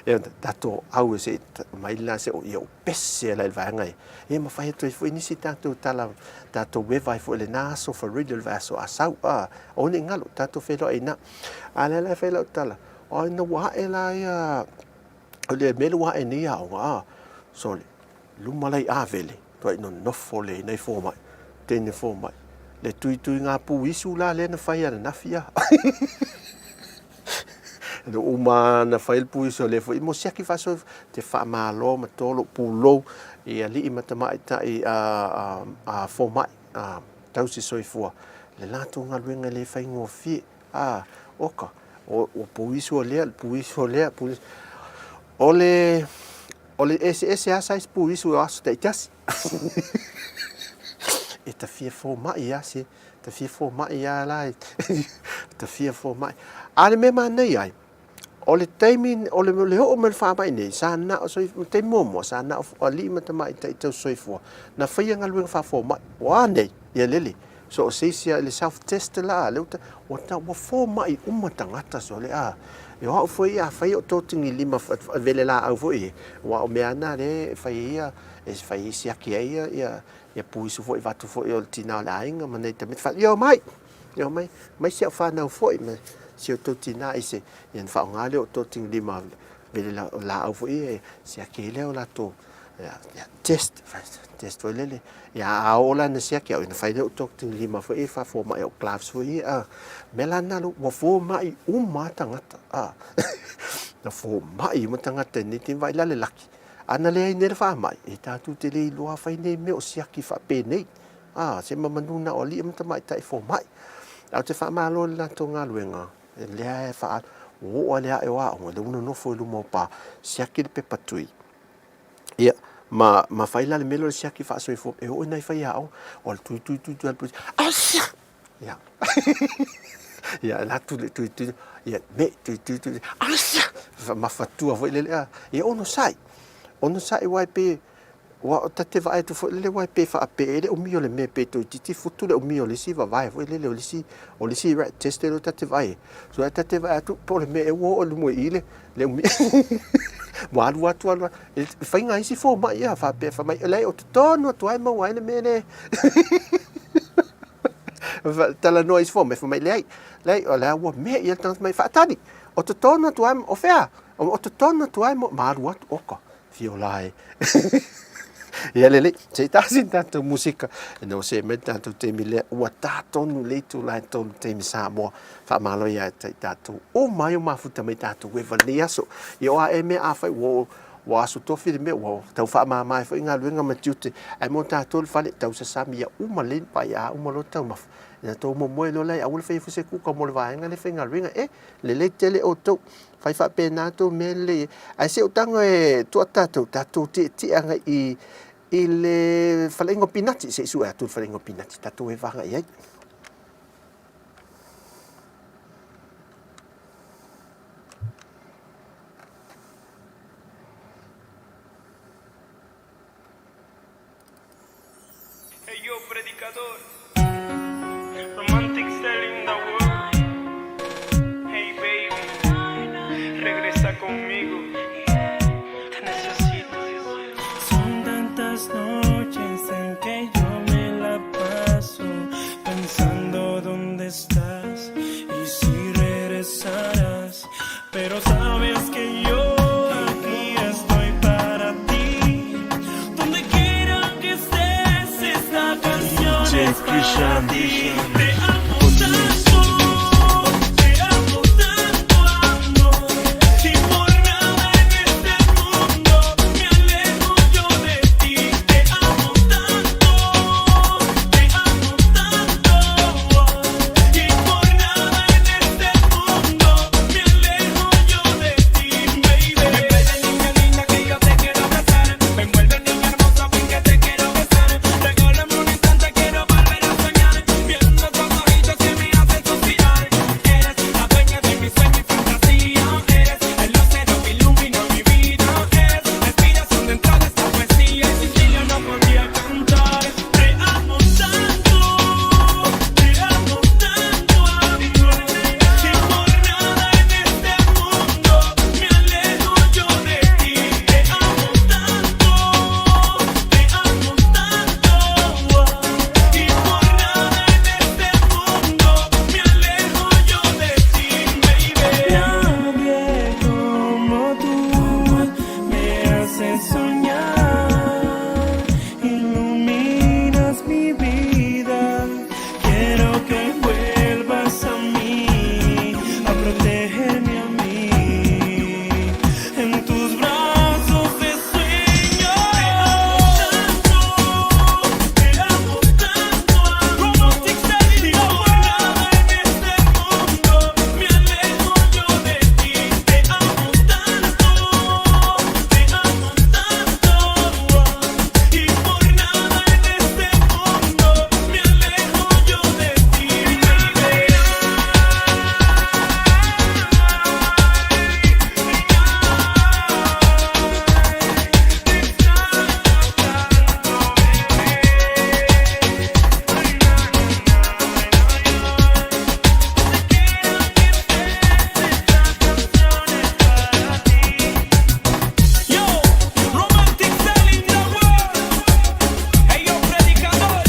ia tatou au e se mai la se o ia o pese la i le vaega ia. Ia ma fai atu ai foi nisi tatou tala tatou eva ai foi lena aso Farili o le vaiaso Asau a o ne i galo tatou feiloai i ina. A lea la e fai lau tala, o ina ua ae la ia o le mea lea ua ae nei aoga a sole luma la i Avele tuai nonofo le inai fomai teine fomai le tuituiga puisu la lea na fai ananafi a na uma na fai le puisu lea foi mo siaki faasoa te faamalo ma tolo pulou i alii ma tamaitai a, a, a fomai a tausi soifua le latou galuega e le faigofie a oka o, o puisu o lea puisu o lea puisu o le O le eseese lava size puisu o aso taitasi. E ta fia fomai lava se, ta fia fomai lava la, ta fia fomai. A o le mea manaia ai, o le taimi, o le, le oo mai o le faamai nei, sa na o soifua, taimi muamua, sa na o alii ma tamaitai tausisoifua, na faia galuega faafomai. Ua a nei? Ia lele. So o se isi i le self test la, lea ua ta, ua fomai uma tagata sole a. E o au foi a fai o tō tingilima vele laau foi e, ua o mea ana lea e fai ai ia, e fai ai siaki ai ia, ia, ia puisu foi vatu foi o le tina o le aiga ma nei tamaiti wha, ia omai, ia omai, mai si au whanau foi ma si o tō tina i se, ia na whaonga lea o tō tingilima vele laau foi e siaki ai lea o latou ia, test, test foi lele. Ia, a oo la ina siaki au, ina fai lea o tōku lima foi e faafomai au gloves foi ia, a. Mea la na ua fomai uma lava tagata, a. Na fomai uma tagata i nei taimi vaai la le laki. A na leai nei le faamai, e tatou te le iloa fai nei mea o siaki faapenei. A, se mamanu na o alii ma tamaitai fomai. Ae ou te faamalo i le latou galuega, lea e faa, ua oo lava i le ae o aoga, lea ua nonofo i luma o pa, siaki le pepa tui. Ia, ma, ma fai la le mea lea o le siaki faasoifua, e oo i nai faiaoga, o le tui tui tui tui alu asia! Ia. Ia, e atu le tui tui, ia, me, tui tui tui, asia! Mafatua foi lele, a, ia onosai. Onosai wai pe, ua ta te vaai atu foi lele wai pe faapee le umi o le mea pe toeitiiti futu le umi o le isi vavae foi lele o le isi, o le isi rat test lea ta te vaai ai. So ta te vaai atu po o le mea ea ua oo i luma i i le, le umi ua alu atu alu atu e faiga isi fomai ia faapea fai mai leai o totonu atu lava e maua ai le mea lea talanoa isi fomai fai mai leai leai o lea ua mea ia le tagata mai faatali o totonu atu lava o fea o totonu atu lava ma alu atu oka Whio la e. Ia lelei, se i tasi ni tatou musika, ina ua see mai le tatou taimi lea, ua tā tonu le itula e tolu taimi Samoa. Faamalo ia te i tatou uma ai o mafuta mai tatou eva lenei aso. Ia o a ea mea afai ua ua aso tofi le mea, ua tau faamama ai foi galuega ma tiute, ae mo tatou le fale, tau sasami ia uma lelei ma a uma loa taumafa. Ina tou momoe loa lea, aua le faia foi se kuka mo le vaega lea faigaluega. E, lelei tele outou. Fai faapena tou mea lelei ai. Ae se o tago e tua tatou, tatou tietie agai i, i le faleaiga o pinati, se i sue atu le faleaiga o pinati, tatou e vaga i ai. Hey yo predicador Romantic selling the world Hey baby. Krishan on the mix. Te amo tanto, amor, y por nada en este mundo me alejo yo de ti. Te amo tanto, te amo tanto, y por nada en este mundo me alejo yo de ti, baby. Me envuelve, niña linda, que yo te quiero abrazar. Me envuelve, niña hermosa, ven que te quiero besar. Regálame un instante, quiero volver a soñar, viendo tus ojitos que me hacen suspirar. Eres la dueña de mi sueño y fantasía. Eres el lucero que ilumina mi vida. Eres la inspiración dentro de esta poesía. Y sin ti yo no podría cantar. Te amo tanto, te amo tanto, amor. Y por nada en este mundo me alejo yo de ti. Te amo tanto, te amo tanto. Y por nada en este mundo me alejo yo de ti, baby. Nadie como tú me hace soñar, iluminas mi vida. Quiero que vuelvas a mí, a protegerme a mí. En tus brazos de sueño. Te amo tanto, amor. Y por nada en este mundo me alejo yo de ti. Te amo tanto, te amo tanto. Y por nada en este mundo me alejo yo de ti, baby. Yo, romantic selling the world. Hey yo, predicador.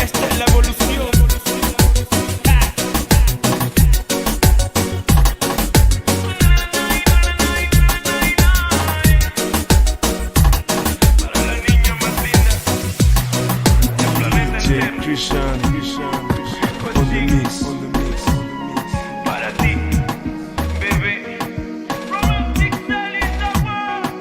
Esta es la evolución. Para la niña más linda del planeta DJ entero. Krishan on the mix. On the mix. Para ti, bebé. Romantic selling the world.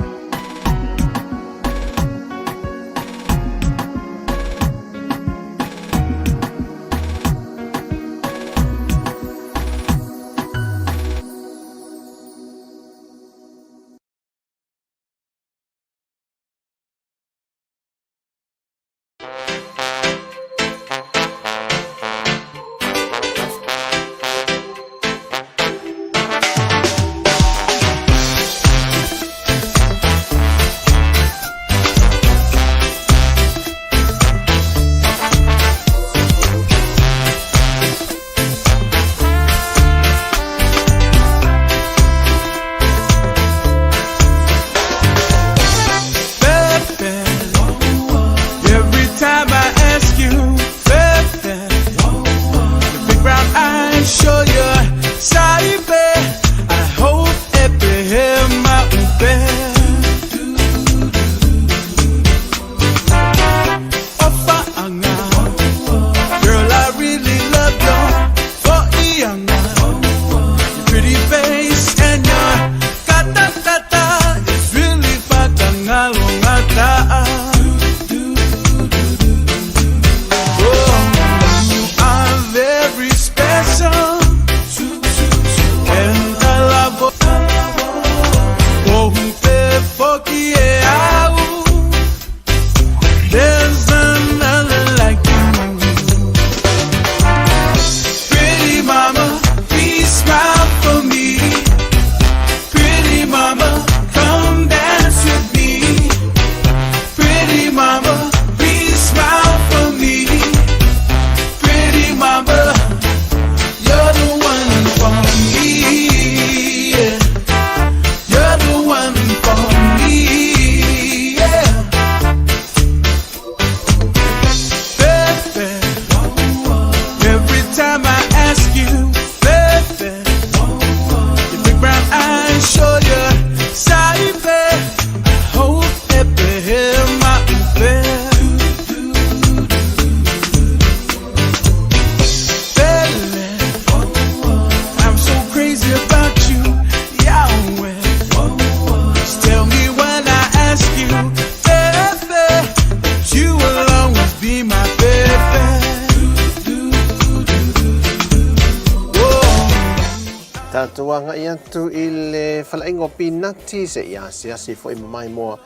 Tatou agai atu i le faleaiga o Pinati se i asiasi foi ma maimoa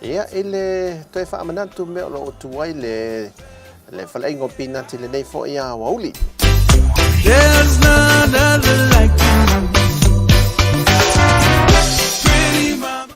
ia i le toe faamanatu mea o lo o tu ai le le faleaiga o Pinati lenei foi aoauli. There's none other like you. Pretty mama.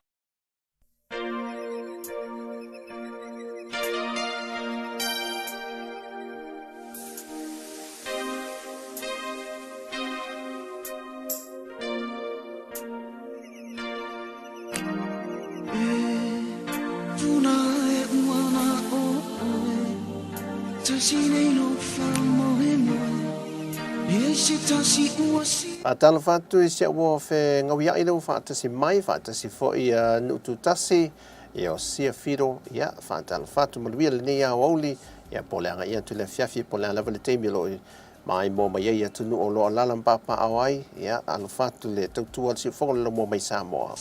Faatalofa atu i si au fegauiaʻi lea ua faatasi mai, faatasi foi ia Nuututasi, ia o Sia Firo, ia faatalofa atu manuia lenei aoauli, ia po o le agaia atu i le afiafi, po o le a lava le taimi o lo o maimoa mai ai i atunuu o lo o alaala ma papaaao ai, ia alofa atu le tautua a le siufogo le laumua mai Samoa.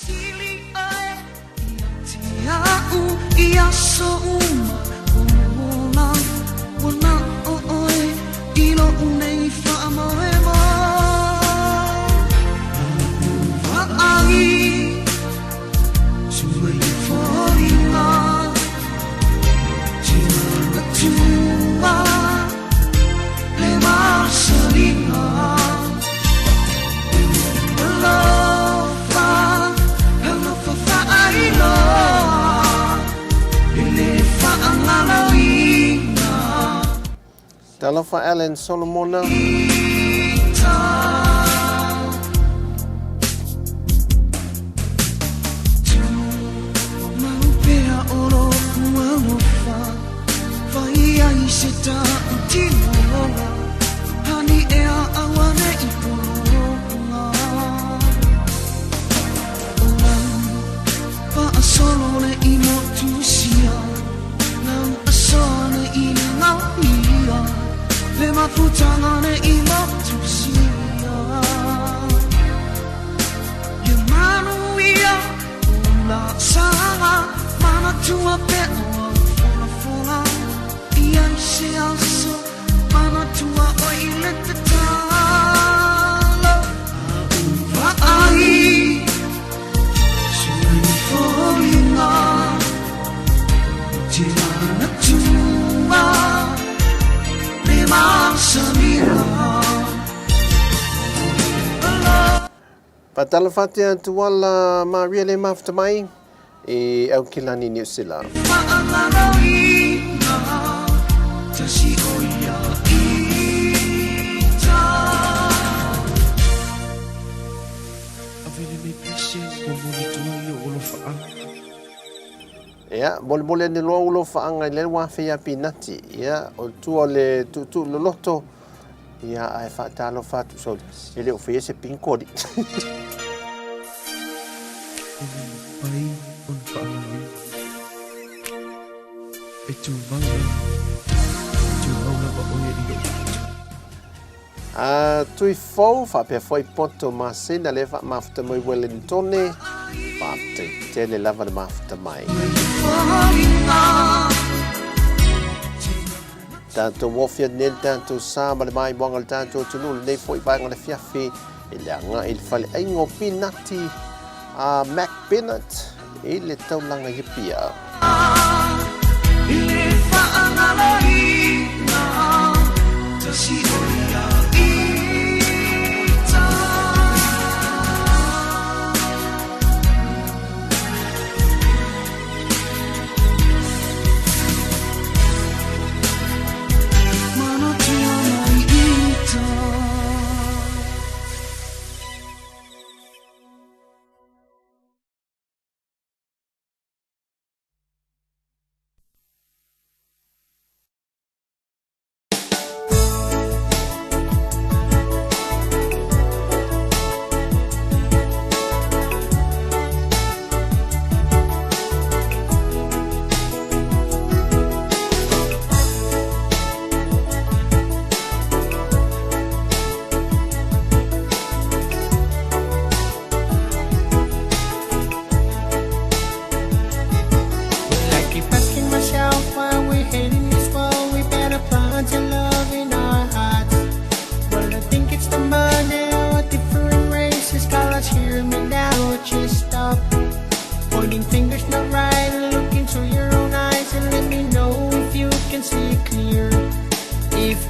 Talofa Allen Solomona. Faatalofa atu ia Tuala Maria le mafuta mai i Aukilani, Niu Sila. Ia, molemole ane loa ou alofaaga i le 2000 ia Pinati. Ia, o tua o le tuutuu loloto, ia, ae faatalofa atu, sorry, e le o faia se pin code. A tui fou, faapea foi poto masina lea faamafuta mai Wellingtone, faafetai tele lava le mafuta mai. Tatou ofi atu nei le tatou sa ma le maimoaga o le tatou atunuu lenei foi vaega o le afiafi i le agai i le faleaiga o Pinati a Mac Bennett i le taulaga i Apia.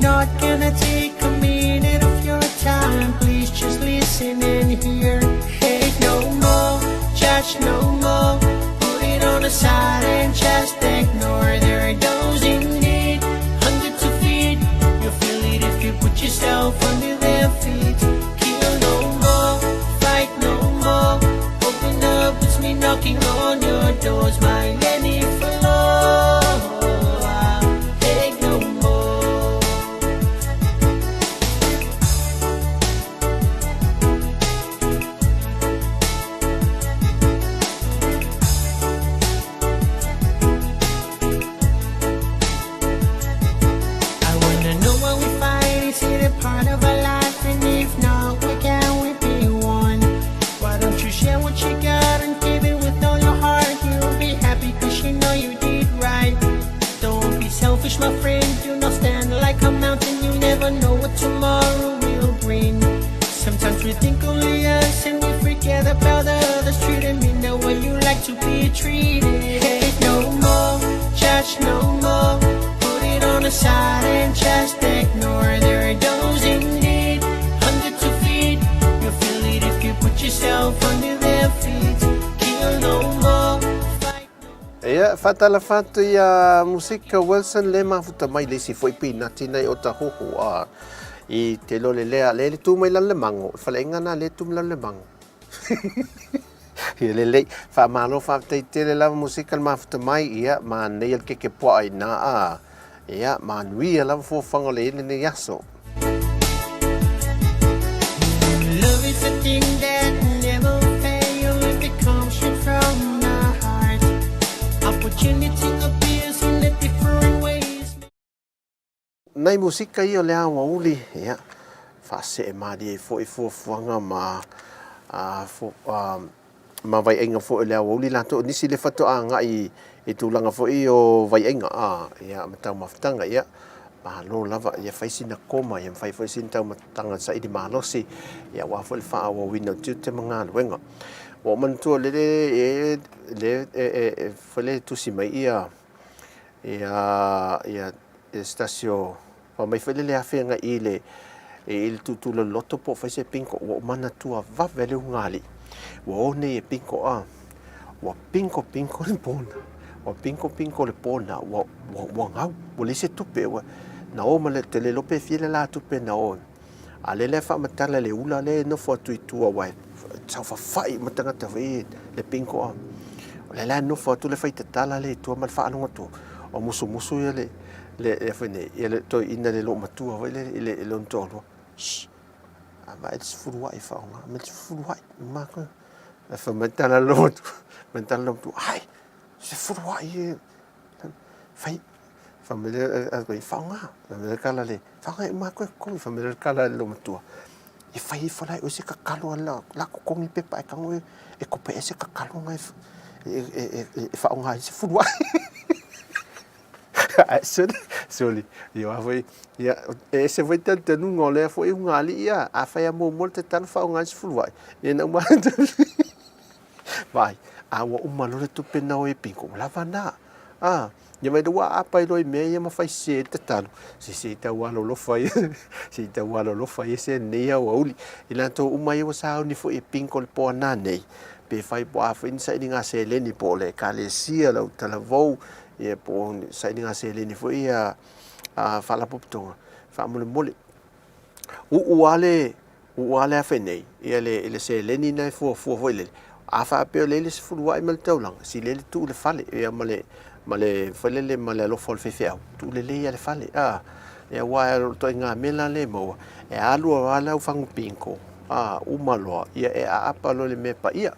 Not gonna take a minute of your time. Please just listen and hear. Hate no more, judge no more. Put it on the side and just ignore. There are those in need, hunger to feed. You feel it if you put yourself under their feet. Kill no more, fight no more. Open up, it's me knocking on your doors. My Lenny for Hate no more. I wanna know what we fight. Is it a part of our life? And if not, why can't we be one? Why don't you share what you got and give it with all your heart? You'll be happy cause you know you did right. Don't be selfish, my friend. Do not stand like a mountain. You never know what tomorrow will bring. Sometimes we think only us and we forget about the others. Treat them in the way you like to be treated. Hate no more, judge no more. Put it on the side and just ignore. There are those in need, hunger to feed. You feel it if you put yourself under their feet. Kill no more, fight no Ia, faatalofa atu ia Musika Wilson le mafuta mai le isi foi pinati nei o Tahoho a i te lole lea le le tu mai lalo le mango, le faleaiga na le tu mai lalo le mango. Ia lelei, faamalo faafetai tele lava Musika le mafuta mai, ia manaia le keke puaa ina a, ia manuia lava fuafuaga o le ea lenei aso. Love is a thing that never fails if it comes straight from the heart. Opportunity appears in a different ways. Nai musika ia o le aoauli, ia, faasee malie ai foi fuafuaga ma ma vaiaiga foi o le aoauli latou. O nisi le faatoa agai i tulaga foi o vaiaiga, a, ia, ma taumafataga, ia, malo lava, ia fai sina koma, ia mafai foi sina taumafataga saili malosi, ia aua foi le faaauauina o tiute ma galuega. Ua ou manatua lele e, le, e, e, e, foi le tusi mai ia, Ia, ia, ia se tasi o, fai mai foi lele afe agai i le, i le tūtū loloto po o fai se bingo, ua ou manatua vave le ugāliʻi. Ua o nei e bingo a, ua bingo bingo le pona, ua bingo bingo le pona, ua, ua, ua gau, ua leai se tupe, ua, na o ma le, te le iloa pe fia le la tupe na o. A lele e faamatala le ula lea e nofo atu i tua aua e saofafai uma tagata foi i le bingo a. O lea la e nofo atu le faitatala lea i tua ma le faalogo atu o musumusu ia le le foi nei ia le toeaina le loomatua foi lele i le i lona toalua. Shh! A vaai le sefulu a'i faaaoga, aumai le sefulu a'i uma atu. Ae fai mai le tala a le loomatua, fai mai le tala a le loomatua, ai, sefulu a'i e fai fai mai le a faaaoga. Fai mai le tala le Whangai uma koe koe, wha mera kala le matua. E whai e whalai o se kakalo a la, la kokongi pepa e kango e, e kope e se kakalo ngai e, e, e, e, e whaonga i se furua. Ai, soli, soli. Ia wā foi, ia, e ese foi te tenunga o lea foi unga ali ia, a whai a mōmō te tanu whaonga i se furua. Ia na uma Vai, a ua uma loa le tupe na o e pingo, ua lava na. A, Ia mai ua aapa ai loa i mea ia ma fai sese ai le tatalo, se i tau alolofa ia, se i tau alolofa ia se nei aoauli. I latou uma ia ua sauni foi e pingo le po ana nei, pe fai po o a foi ni sailiga seleni po o le Ekalesia, lau talavou, ia po o ni sailiga seleni foi ia a faalapotopotoga, faamolemole. Uu lava le, uu lava le afe nei, ia le, le seleni na e fuafua foi lele, a faapea o lea i le sefulu a'i ma le taulaga, sili ai le tuu i le fale, ia ma le, ma le, foi lele ma le alofa o le faifeau, tuu lelei lava i le fale, a. Ia aua o le ituaiga mea la lea e maua, e alu lava le aufagu bingo, a, uma loa, ia e aapa loa i le mea paia.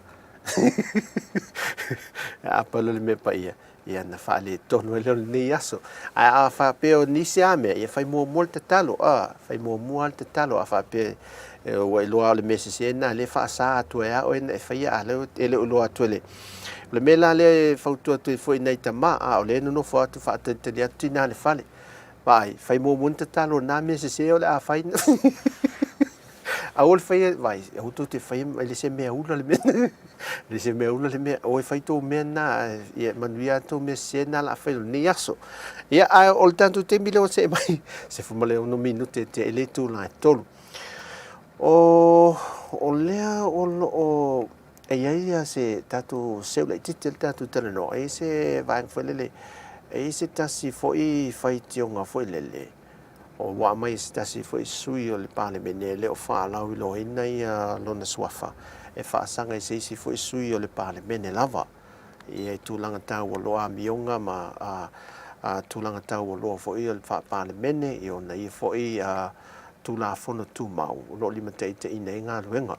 E aapa loa i le mea paia. Ia na faaletonu ai lea o lenei aso. Ae a faapea o nisi a mea, ia fai muamua le tatalo, a, fai muamua lava le tatalo. A faapea ua iloa o le mea sese lena lea e faasa atu ai lava oe na e faia, a lea e le o iloa atu e le. O le mea la lea e fautua atu ai foi i nai tama, a o lea e nonofo atu faatalitali atu tina i le fale. Vaai, fai muamua ni tatalo o na mea sese o le a fai. Aua le faia, vaai, aua tou te faia, e le se mea ula le mea. Le se mea ula le mea, oi fai tō mea nā, ia, manuia tō mea se nā la whai o nei aso. Ia, a o le tātou taimi leo se mai, se fuma le ono minute te ele tū la e tolu. O, o lea o lo o, e iai ia se tātou seu laitiiti le tātou talanoa, e i se vaega foi lele, e i se tasi foi faitioga foi lele, o ua aumai e se tasi foi sui o le Palemene e le o faalauiloaina ia lona suafa e faasaga i se isi foi sui o le Palemene lava ia i tulaga taualoa amioga ma a tulaga taualoa foi o le faa-Palemene i ona ia foi Tulafono Tumau o lo o limataitaiina ai galuega.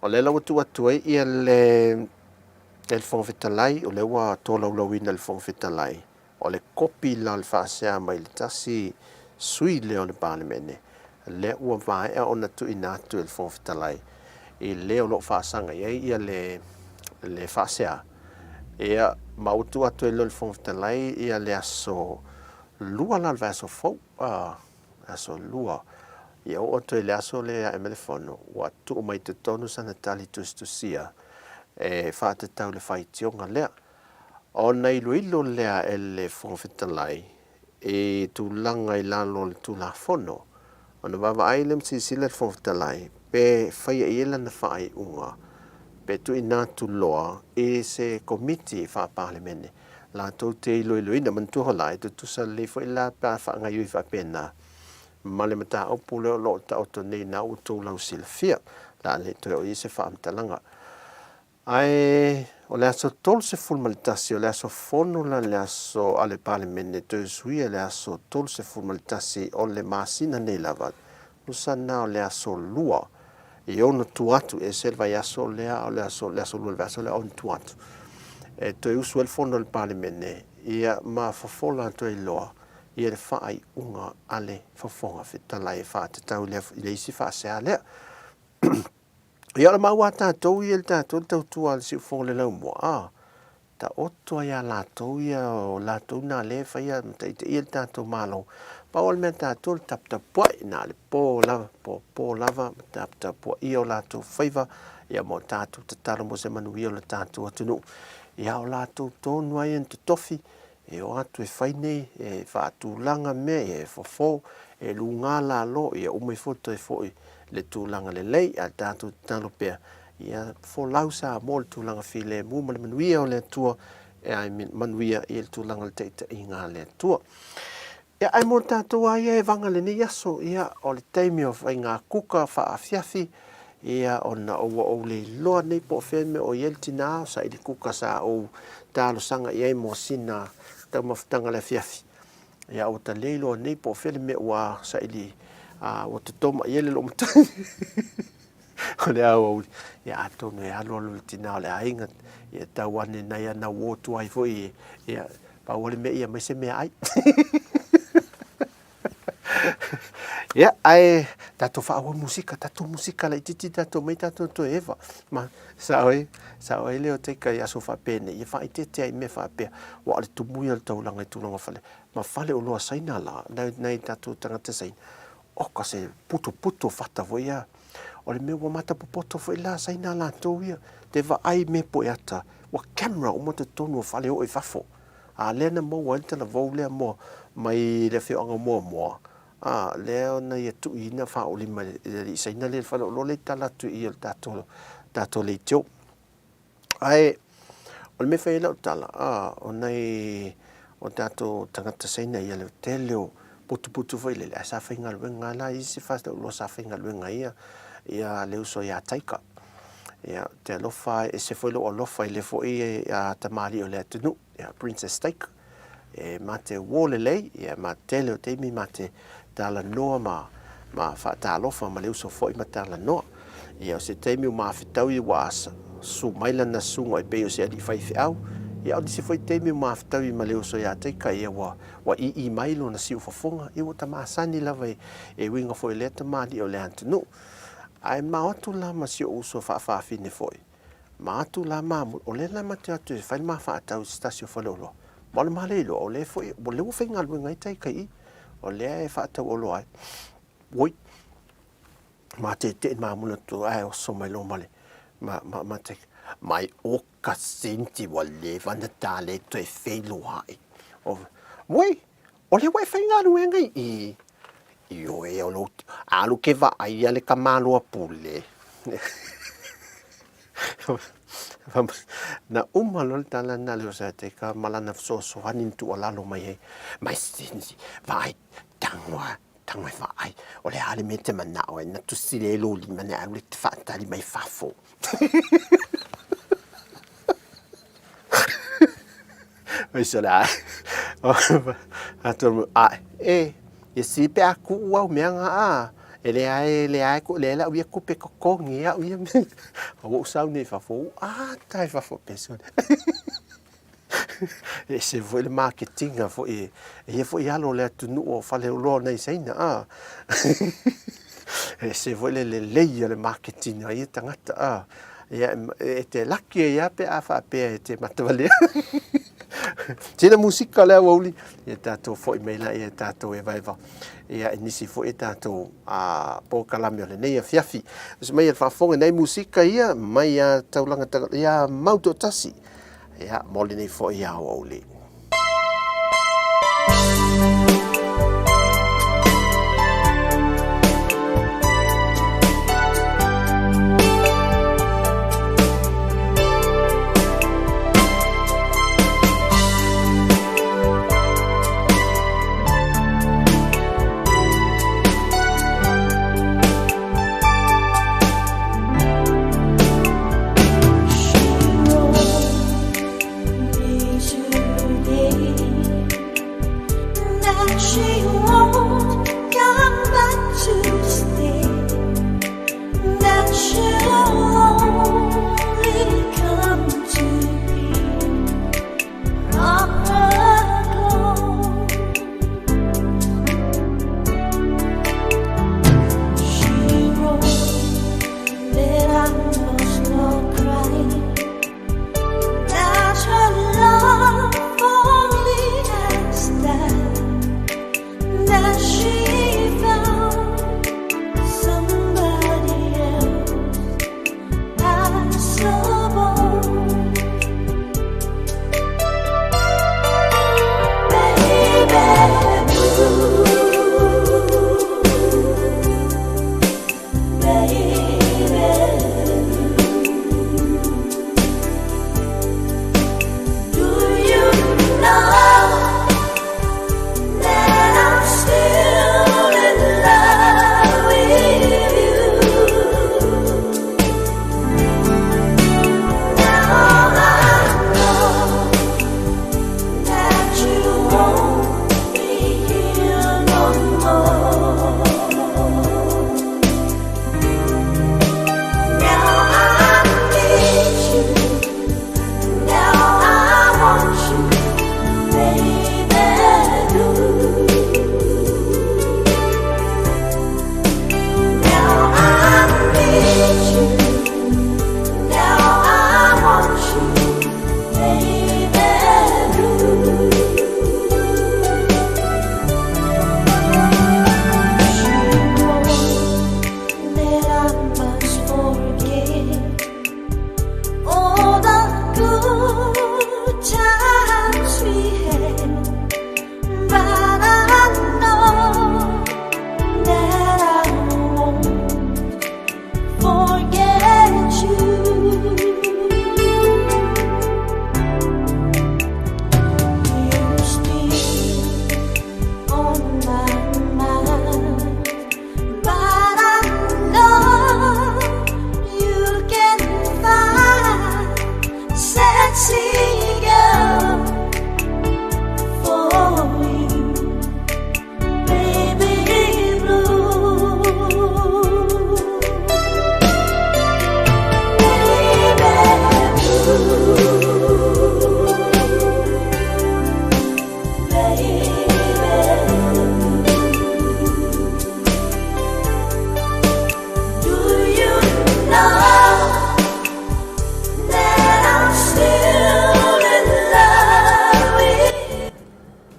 O lea la ua tuu atu ai ia le le Fofoga Fetalai, o lea ua tolaulauina e le Fofoga Fetalai, o le kopi la o le faasea mai le tasi sui lea o le Palemene, lea ua maea ona tuuina atu e le Fofoga Fetalai i le o lo o faasaga i ai ia le le faasea. Ia, ma ua tuu atu ai loa e le Fofoga Fetalai ia le aso Lua la o le vaiaso fou, a, aso Lua. Ia oo atu ai i le aso lea e ae mai le fono, ua tuu mai i totonu sana tali tusitusia e faatatau i le faitioga lea. Ona iloilo lea e le Fofoga Fetalai i tulaga i lalo o le Tulafono, ona vaavaai lea ma silasila le Fofoga Fetalai pe faia i ai lana faaiuga pe tuuina atu loa i se Komiti Faa-Palemene latou te iloiloina. Manatua la, e tutusa lelei foi la pe a faagaoioi faapena ma le mataupu lea o lo o taoto nei na ua outou lausilafia. O le a le toe oo i ai se faamatalaga. Ae o le aso 31, o le aso fono la le aso a le Palemene toe suia i le aso 31 o le masina nei lava, tusa na o le aso Lua i ono tua atu, e ese le vaiaso lea o le aso, le aso Lua i le vaiaso lea ono tua atu. E toe usu ai le fono a le Palemene, ia ma fofola atu ai loa ia le faaiuga a le Fofoga Fetalai e faatatau i le isi faasea lea. Ia o le mau a tatou ia i le tatou le tautua a le siufofoga o le laumua, a, taoto ai a latou ia, o latou na lea e faia ma taitaia le tatou Malo. Pau o le mea tatou le taputapuai, na o le po lava, po po lava ma taputapuaia o latou faiva, ia ma o tatou tatalo mo se manuia o le tatou atunuu. Ia o latou tonu lava ia na totofi, e o atu e fai nei, e faatulaga mea, ia e fofo, e luga lalo, ia uma ifo toe foi le tulaga lelei, ae tatou tatalo pea, ia folau Samoa i le tulaga filemu ma le manuia o le Atua, e ai manuia i le tulaga o le taitaiga a le Atua. Ia, ae mo tatou lava ia e vaga lenei aso, ia, o le taimi o faiga kuka faaafiafi, ia, ona ua ou le iloa nei po o fea le mea o i ai le tinā o saili kuka sa ou talosaga i ai mo sina taumafataga i le afiafi. Ia, ua ta le iloa nei po o fea le mea ua saili, a, ua totoma i ai le loomatai. O le aoauli, ia, atonu e alualu le tinā o le aiga, ia tau ane nai ana uō tuai foi, ia, Pau o le mea ia mai se meaai. Ia, ae tatou faaauau musika, tatou musika laitiiti tatou mai tatou toe eva. Ma sao ai, sao ai lea o taika i aso faapenei, ia faaeteete ai i mea faapea. Aua o le tumu ia o le taulaga i tulaga o fale, ma fale oloa Saina la, nai, nai tatou tagata Saina, oka se putoputo fata foi ia. O le mea ua matapopoto foi la Saina latou ia, te vaai mea poeata, ua camera uma totonu o fale oo i fafo. A lea na maua ai le talavou lea mo mai le afioaga o Moamoa, a lea na ia tuuina faaulima i le alii Saina lea i le fale oloa lea i tala atu i i o le tatou, tatou leitio. Ae o le mea e fai ai lau tala, a, o nai o tatou tagata Saina ia le tele o putuputu foi lele, ae sa faigaluega lava la i isi fale oloa sa faigaluega ai ia, ia le uso ia Taika. Ia, ou te alofa, e ese foi lou alofa i le foi tamalii o le atunuu, ia Princess Taika. E ma te uō lelei, ia ma tele o taimi ma te talanoa ma, ma faatalofa ma le uso foi ma talanoa. Ia o se taimi ua mafetaui ua susu mai lana susuga e pei o se alii faifeau, ia o nisi foi taimi ua mafetaui ma le uso ia Taika, ia ua, ua ii mai lona siufofoga, ia ua ta masani lava e, e uiga foi i lea tamalii o le atunuu. Ae mao atu la ma si ou uso faafafine foi, ma atu la ma muli, o lea la ma te o atu e fai le ma faatau i se tasi o faleoloa, ma o le ma le iloa, o lea foi, o lea ua faigaluega ai Taika i i, o lea e faatau oloa ai. Oi, ma teteʻi ma muli atu, ae oso mai loa ma le, ma, ma, ma Taika. Mai o ka senti ua leva ona ta le toe feiloai. Oi, o lea ua e faigaluega i i. Ioe, o lou alu ke vaai a le tamaloa pule. Na uma loa le tala lena a le Osateka ma lana fesoasoani na tuualalo mai ai, mai Cindy, vaai, tago a, tago e vaai, o le a le mea e te manao ai, na tusi le lou lima na alu e te faatali mai fafo. Ai se o le a. Atonu, a, e, ia sili pe a kuu au mea nga a. E leai, e leai, leai lau ia tupe totogi au ia mea. A ua ou sau nei i fafo, ua ata i fafo pesole. E ese foi le maketiga foi e ia foi alo o le atunuu o faleoloa nei Saina a. E ese foi le lelei o le maketiga a ia tagata a. Ia e te laki ai lava pe a faapea e te matawalea. Sina musika le aoauli, ia tatou foi mai laia e tatou evaeva. Ia i nisi foi e tatou a polokalame o lenei afiafi. Usi mai e le faafofoga nei musika ia mai a taulaga ia mau toatasi. Ia mo lenei foi aoauli.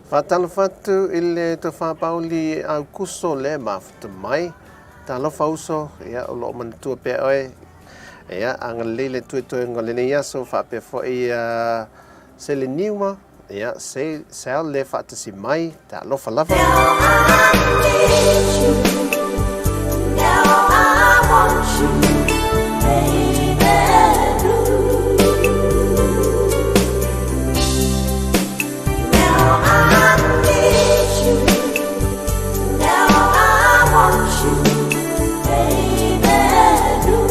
Faatalofa atu i le Tofa Pauli Aukuso le mafuta mai. Talofa uso, ia o loo manatua pea oe. Ia, agalelei le toetoega o lenei aso faapea foi ia Seleniuma, ia, Sel le faatasi mai, talofa lava. Now I need you. Now I want you, baby blue. Now I need you. Now I want you, baby blue.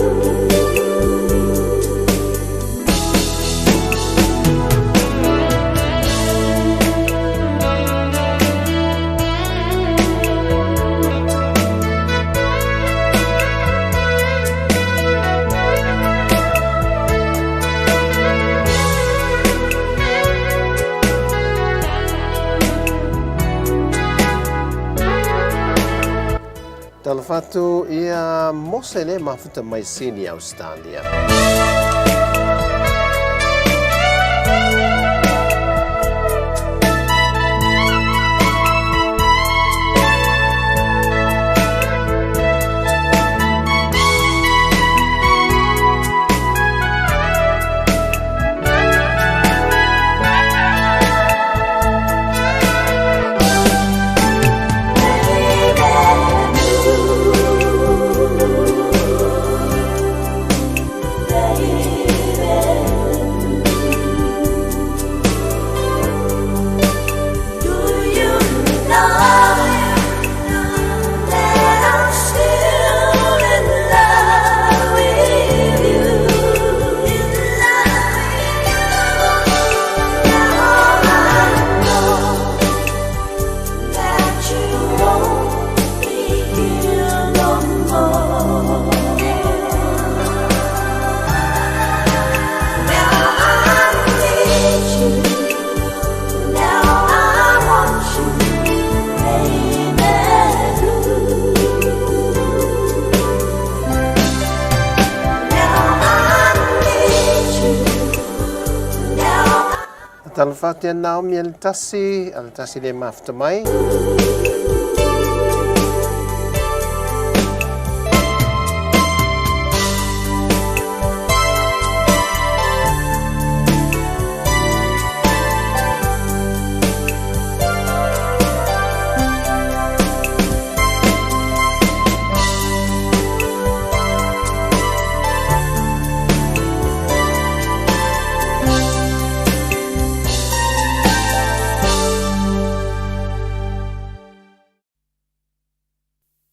Talofa atu ia Mose le mafuta mai Sydney, Australia. Do you know that I'm still in love with you? In love with you. Now I know that you won't be here no more. Now I need you. Now I want you, baby blue. Now I need you. Now I Talofa atu ia Naomi Aletasi, Aletasi le mafuta mai.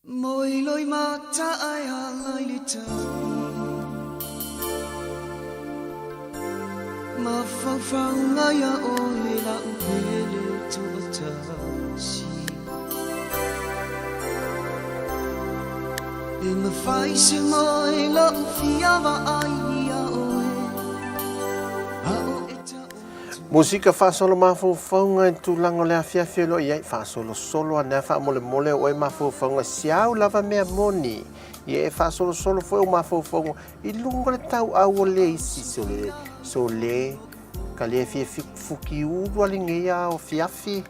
Moi loi mata ai halai le Mafaufauga ia oe lau pele tuatasi. E mafai se moe lou fia vaai ia oe a o e taoto. Musika faasolo mafaufauga i tulaga o le afiafi o lo o i ai, faasolosolo ane lava faamolemole o oe mafaufauga siau lava mea moni, ia e faasolosolo foi ou mafaufauga i luga o le tauau o le isi sole, sole ka le fia fukiulu a lenei afiafi.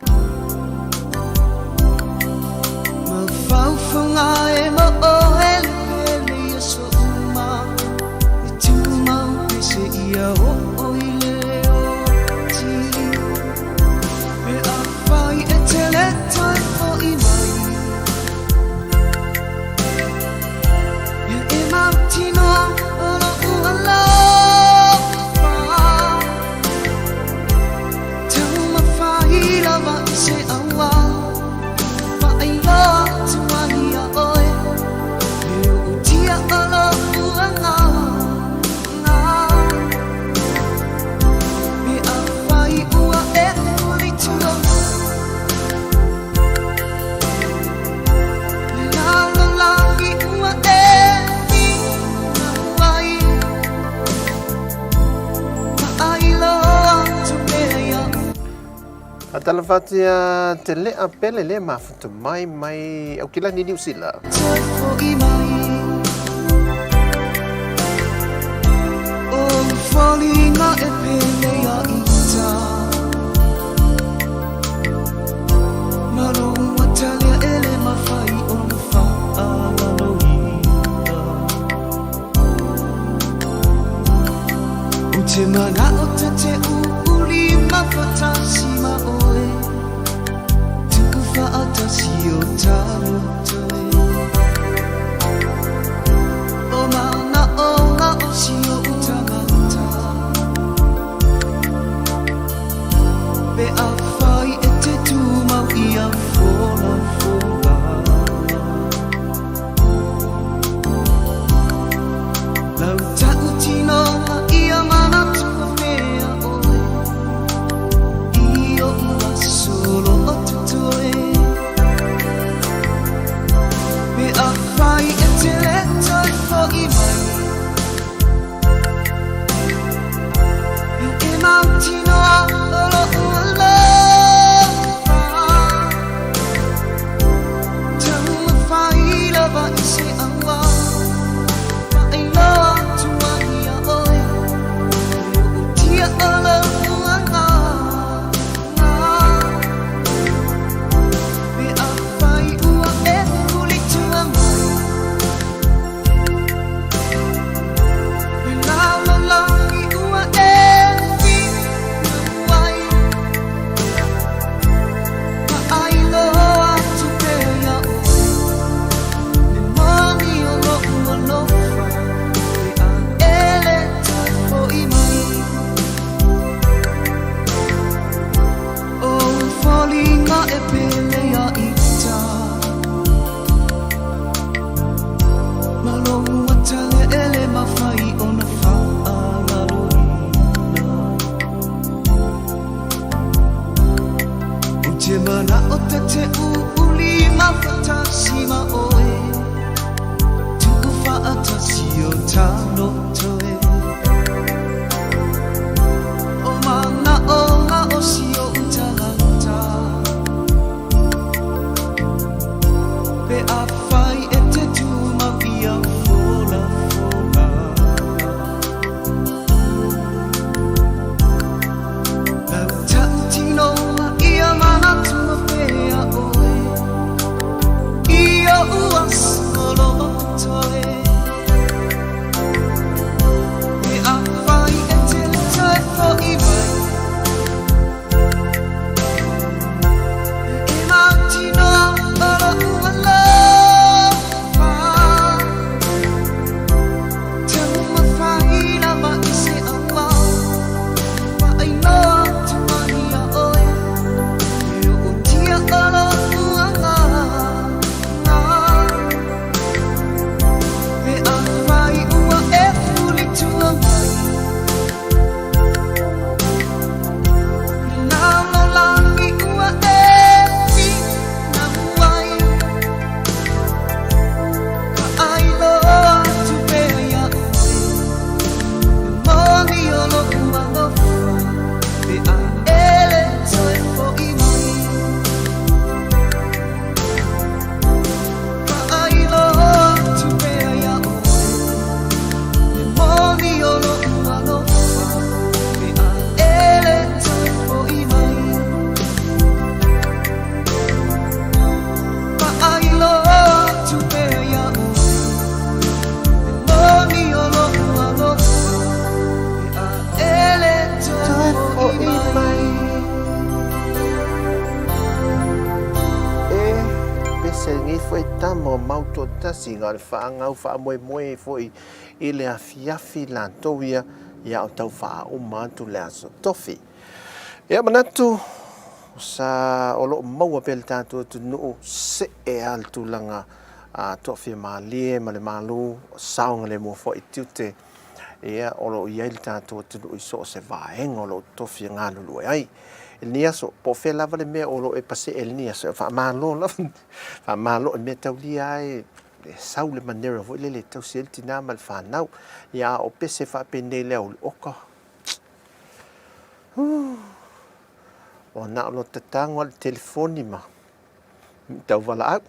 Mafaufauga e ma oe le pele ia souma e tumau pese ia oo i le oti pe afai e te le toe fo'i mai ia e mautinoa o lo'u alofa taumafai lava i se auala faailoa atu ai ia oe le ootia o lo'u agaga pe afai ua e ulitua le lalolagi ua e finau ai faailoa atu pea iaʻu. Faatalofa atu ia te lea pele le mafuta mai mai Aukilani Niu Sila. Toe fo'i mai o foliga e pele ia ita malo atalia e le mafai ona faaalaloina. Pe afai e te tumau ia folafola. Lau tautinoga ia manatua pea oe I oʻu aso o lo o totoe. Pe afai e te le toe foʻi mai E mautinoa o loʻu alofa Taumafai lava i se aua Faailoa atu ai iā ʻoe E uʻutia o loʻu agaga Pe afai ua e huli tua mai E lalolagi ua e finau ai Faailoa atu pea iā ʻoe Le moni o loʻu alofa Pe a e le toe foʻi mai O foliga e pele ia ita Ma lou ata e le mafai ona faagaloina Ou te manaʻo ta te uulima faatasi ma ʻoe Tuu faatasi o ta loto e O manaʻoga o si oʻu tagata Pe afai e te tumau ia folafola Lau tautinoga ia manatua pea ʻoe I oʻu aso o lo o totoe Pe afai e te le toe foʻi mai E mautinoa o loʻu alofa Taumafai lava i se aua Faailoa atu ai iā ʻoe E uʻutia o loʻu agaga Pe afai ua e huli tua mai Le lalolagi ua e finau ai Faailoa atu pea iā ʻoe Le moni o loʻu alofa Pe a e le toe foʻi mai Faailoa atu pea iā ʻoe Le moni o loʻu alofa Pe a e le toe foʻi mai Faailoa atu pea iā ʻoe Le moni o loʻu alofa Pe a e le toe foʻi mai. E pese lenei foi tama o Mautoatasi na o le faagau faamoemoe foi i le afiafi latou ia ia o tau faauma atu le aso tofi. Ia manatu sa o loo maua pea le tatou atunuu see a le tulaga a toafia malie ma le malu saogalemu foi tiute ia o loo iai le tatou atunuu i so o se vaega o loo tofi e galulue ai. I lenei aso, po o fea lava le mea o lo o e pasee i lenei aso, e faamalo lava, faamalo i mea taulia ai, e sau le manera foi lele e tausi ai le tinā ma le fanau. Ia a o pese faapenei le aouli, oka, ua na o lo tatago a le telefoni ma tauvalaau.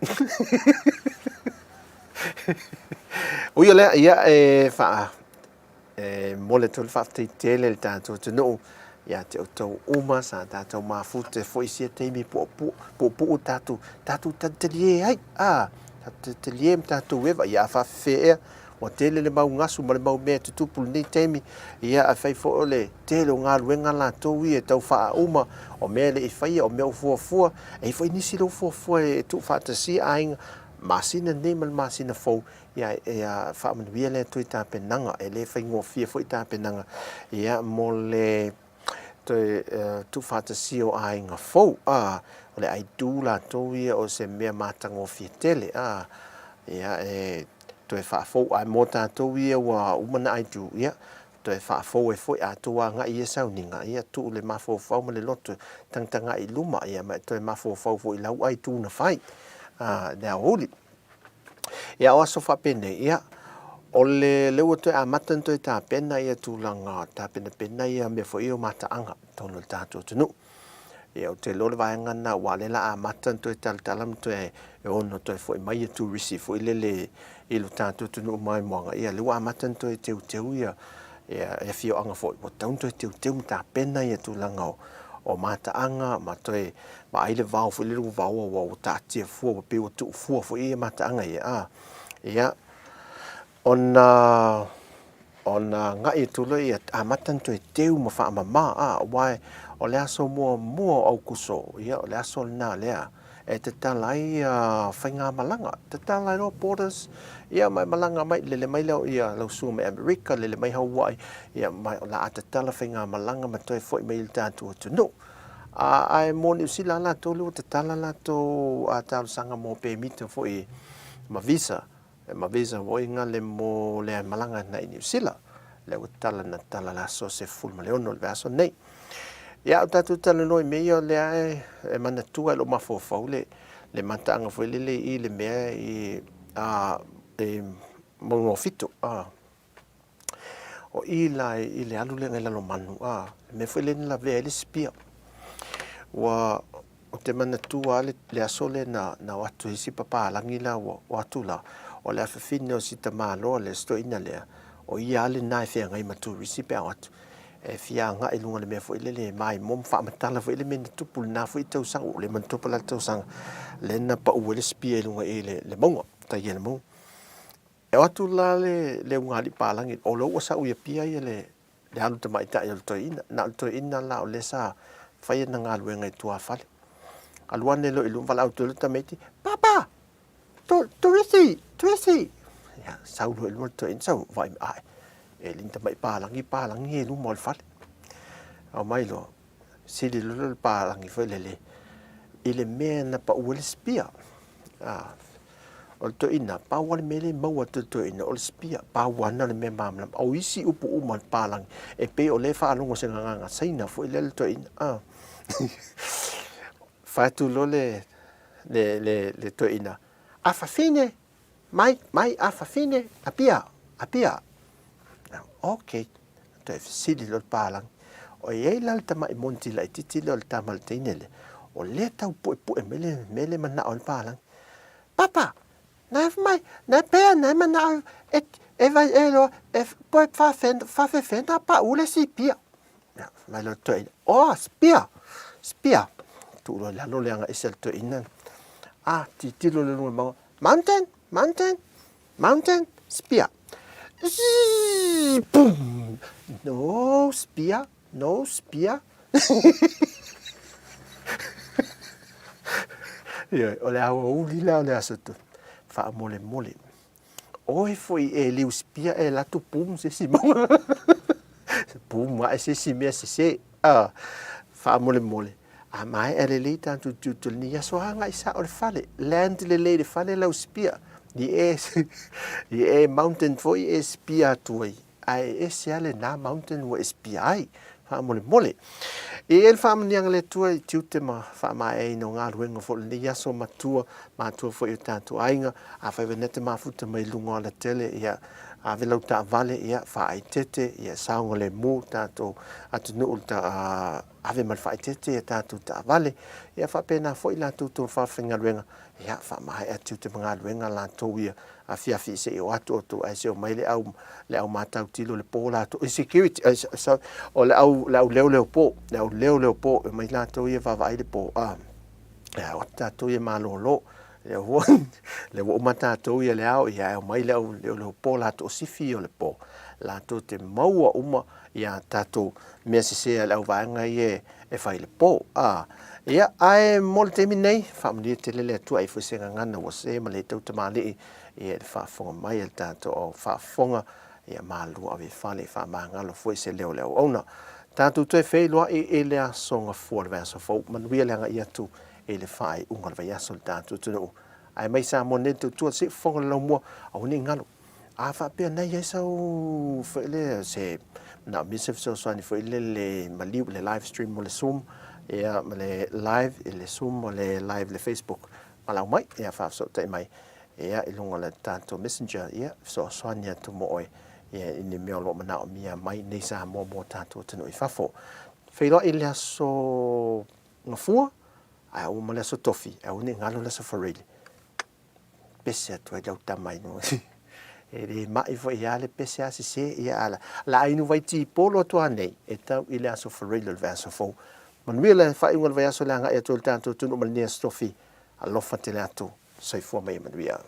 Ui o lea, ia e faa, E momoli atu le faafetai tele i le tatou atunuu ia te outou uma sa tatou mafute foi i sia taimi puupuu tatou tatou talitalie ai a tatou talitalie ma tatou eva ia a faafefea ea ua tele le mau gasu ma le mau mea e tutupu i lenei taimi ia ae fai foi o le tele o galuega latou ia e tau faauma o mea e le i faia o mea ua fuafua e i ai foi nisi lea ua fuafua e tuufaatasia aiga masina nei ma le masina fou Ia, ia faamanuia le Atua i tapenaga, e le faigofie foi tapenaga, ia, mo le Toe tuufaatasia o aiga fou, ā, o le I do latou ia o se mea matagofie tele, ā, ia, e toe faafou, ae mo tatou ia ua uma na I do, ia, toe faafou ai foi, a tou agai i ia sauniga, ia, tuu le mafaufau ma le loto e tagatagai i luma, ia, ma e toe mafaufau foi i lau I do na fai, ā, i le aoauli. Ia, o aso faapenei, ia, o le, lea ua toe amata ona toe tapena ia tulaga tapenapena ia mea foi ia o mataaga i totonu o le tatou atunuu. Ia, ou te iloa le vaega lena aua o lea o le a amata ona toe talatala ma toe e ono toe foi mai ia turisi foi lele i lo tatou atunuu maimoaga. Ia, lea ua amata ona toe teuteu ia ia afioaga foi, ua tatau ona toe teuteu ma tapena ia tulaga o o mataaga ma toe vaai le vao foi lele ua vaoa ua ua taatia fua ua pei ua tuu fua foi ia mataaga ia a. Ia, ona ona agai atu loa ia amata ona toe teu ma faamama a, aua o le aso muamua o Aukuso, ia o le aso lena lea e tatala ai ia faigamalaga, tatala ai loa borders, ia ma e malaga mai, lele mai lau ia lau sua mai Amerika, lele mai Hawaii, ia ma o le a tatala faigamalaga ma toe foi mai i le tatou atunuu. A, ae mo Niu Sila lava latou lea ua tatala latou talosaga mo pemita foi ma visa, ma visa foi gale mo le malaga agai i Niu Sila, lea ua tatala na tatala i le aso 16 o le vaiaso lenei. Ia, o tatou talanoa i mea ia o lea e manatua i lou mafaufau le le mataaga foi lele i le mea i a i Maungawhito, a. O i la i le alu lea i Lalomanu, a, le mea foi lea na lavea ai le spear. Ua, ou te manatua lava le aso lea na, na o atu ai si papalagi la ua o atu la, o le afafine o si tamaloa lea, si toeaina lea, o ia lava lena e feagai ma turisi pe a o atu. E fia agai i luga o le mea foi lele e maimoa ma faamatala foi le mea na tupu i lena foi tausaga, ua ou le manatua po o le a le tausaga lea na pau ai le spear i luga i le mauga, tai i le mauga. E o atu la le le ugaalii palagi, o lea ua sau i Apia ia le le alu tamaitai o le toeaina. Na o le toeaina la o lea sa fai ana galuega i tuafale. Alu ane loa i luma valaau atu ai le tamaiti, Papa! To, Torisi! Torisi! Ia, sau loa i luma le toeaina, sau, vaai ae, e le ni tamai palagi, palagi i luma o le fale. Aumai loa, sili loa le palagi foi lele i le mea na pau ai le spear. Ah, o le toeaina, pau lava le mea lea e maua atu e le toeaina, o le spear, pau lava lena o le mea malamalama. O isi upu uma a le palagi, e pei o lea e faalogo i se gagana Saina foi lea le toeaina. Ah. Fai atu loa le, le, le, le toeaina, Afafine, mai, mai, afafine, Apia, Apia. Ok, toe fesili loa le palagi, o i ai la le tamai monti laitiiti lea o le tama a le teine lea, o lea e tau puepue mai le mea lea e manao ai le palagi. Papa, na e mai, na e pea, na e manao e, e vai e loa, e poe whawhewhena pa ule si pia. Ia, fai mai loa le toeaina, oh, spear, spear. Tuu loa i lalo le aga ese a le toeaina. Ah, tilotilo le luga o le mauga, mountain, mountain, Mountain spear. Zzz, boom. No spear, no spear. Ioe, o le aoauli la o le aso tu. Faamolemole. Oe foi e liu spear e latu boom se isi mauga. Boom ae se isi mea sese. Ah, faamolemole. A maea lelei tatou tiute o lenei aso, agai sao i le fale, land lelei i le fale lau spear. I e, i e mountain foi e spear atu ai, ae ese lava lena mountain ua e spear ai. Faamolemole. E i ai le faamanuiaga a le Atua i tiute ma faamaeaina o galuega foi o lenei aso, matua, matua foi o tatou aiga, afai foi na te mafuta mai luga o alatele, ia, ave lau taavale, ia, faaeteete, ia, saogalemu tatou atunuu, ave ma le faaeteete i a tatou taavale, ia faapena foi latou tou faafaigaluega, ia faamaea tiute ma galuega latou ia afiafi se i o atu outou ae se o mai le au le au matautilo le po latou i security sorry o le au le au leoleo po le au leoleo po e omai latou ia vaavaai le po a ia o tatou ia malolo lea ua lea ua uma tatou ia le ao ia ae omai le au leoleo po latou o sifi o le po latou te maua uma ia tatou mea sese a le auvaega ia e fai i le po. A, ia, ae mo le taimi nei, faamanuia tele le Atua i foi se gagana ua se ma le tau tamalii ia i le faafofoga mai a le tatou au faafofoga, ia malua ave i fale i faamagalo foi se leo o le auauna. Tatou toe feiloai i le aso Gafua o le vaiaso fou. Manuia le agai atu i le faaiuga o le vaiaso i le tatou atunuu. Ae mai Samoa nei le tautua se i fofoga le laumua, aua ne i galo. A faapea na i ai sau foi lea se manaomia se fesoasoani foi lele maliu i le live stream mo le Zoom, ia ma le live i le Zoom ma le live i le Facebook, valaau mai, ia faafesootai mai ia i luga o le tatou messenger, ia fesoasoani atu mo oe ia i ni mea o lo o manaomia mai nei Samoa mo tatou atunuu i fafo. Feiloai i le aso Gafua, ae aua ma le aso Tofi, aua ne i galo le aso Faraile. Pese atu ai lau tama i luga. E le mai foi ia le pese a sese ia ala. La ainu vai tipolo atu anei e tau i le aso Faraile o le vaiaso fou. Manuia le faaiuga o le vaiaso le agai atu ai le tatou atunuu ma lenei aso Tofi. Alofa tele atu. Soifua ma ia manuia.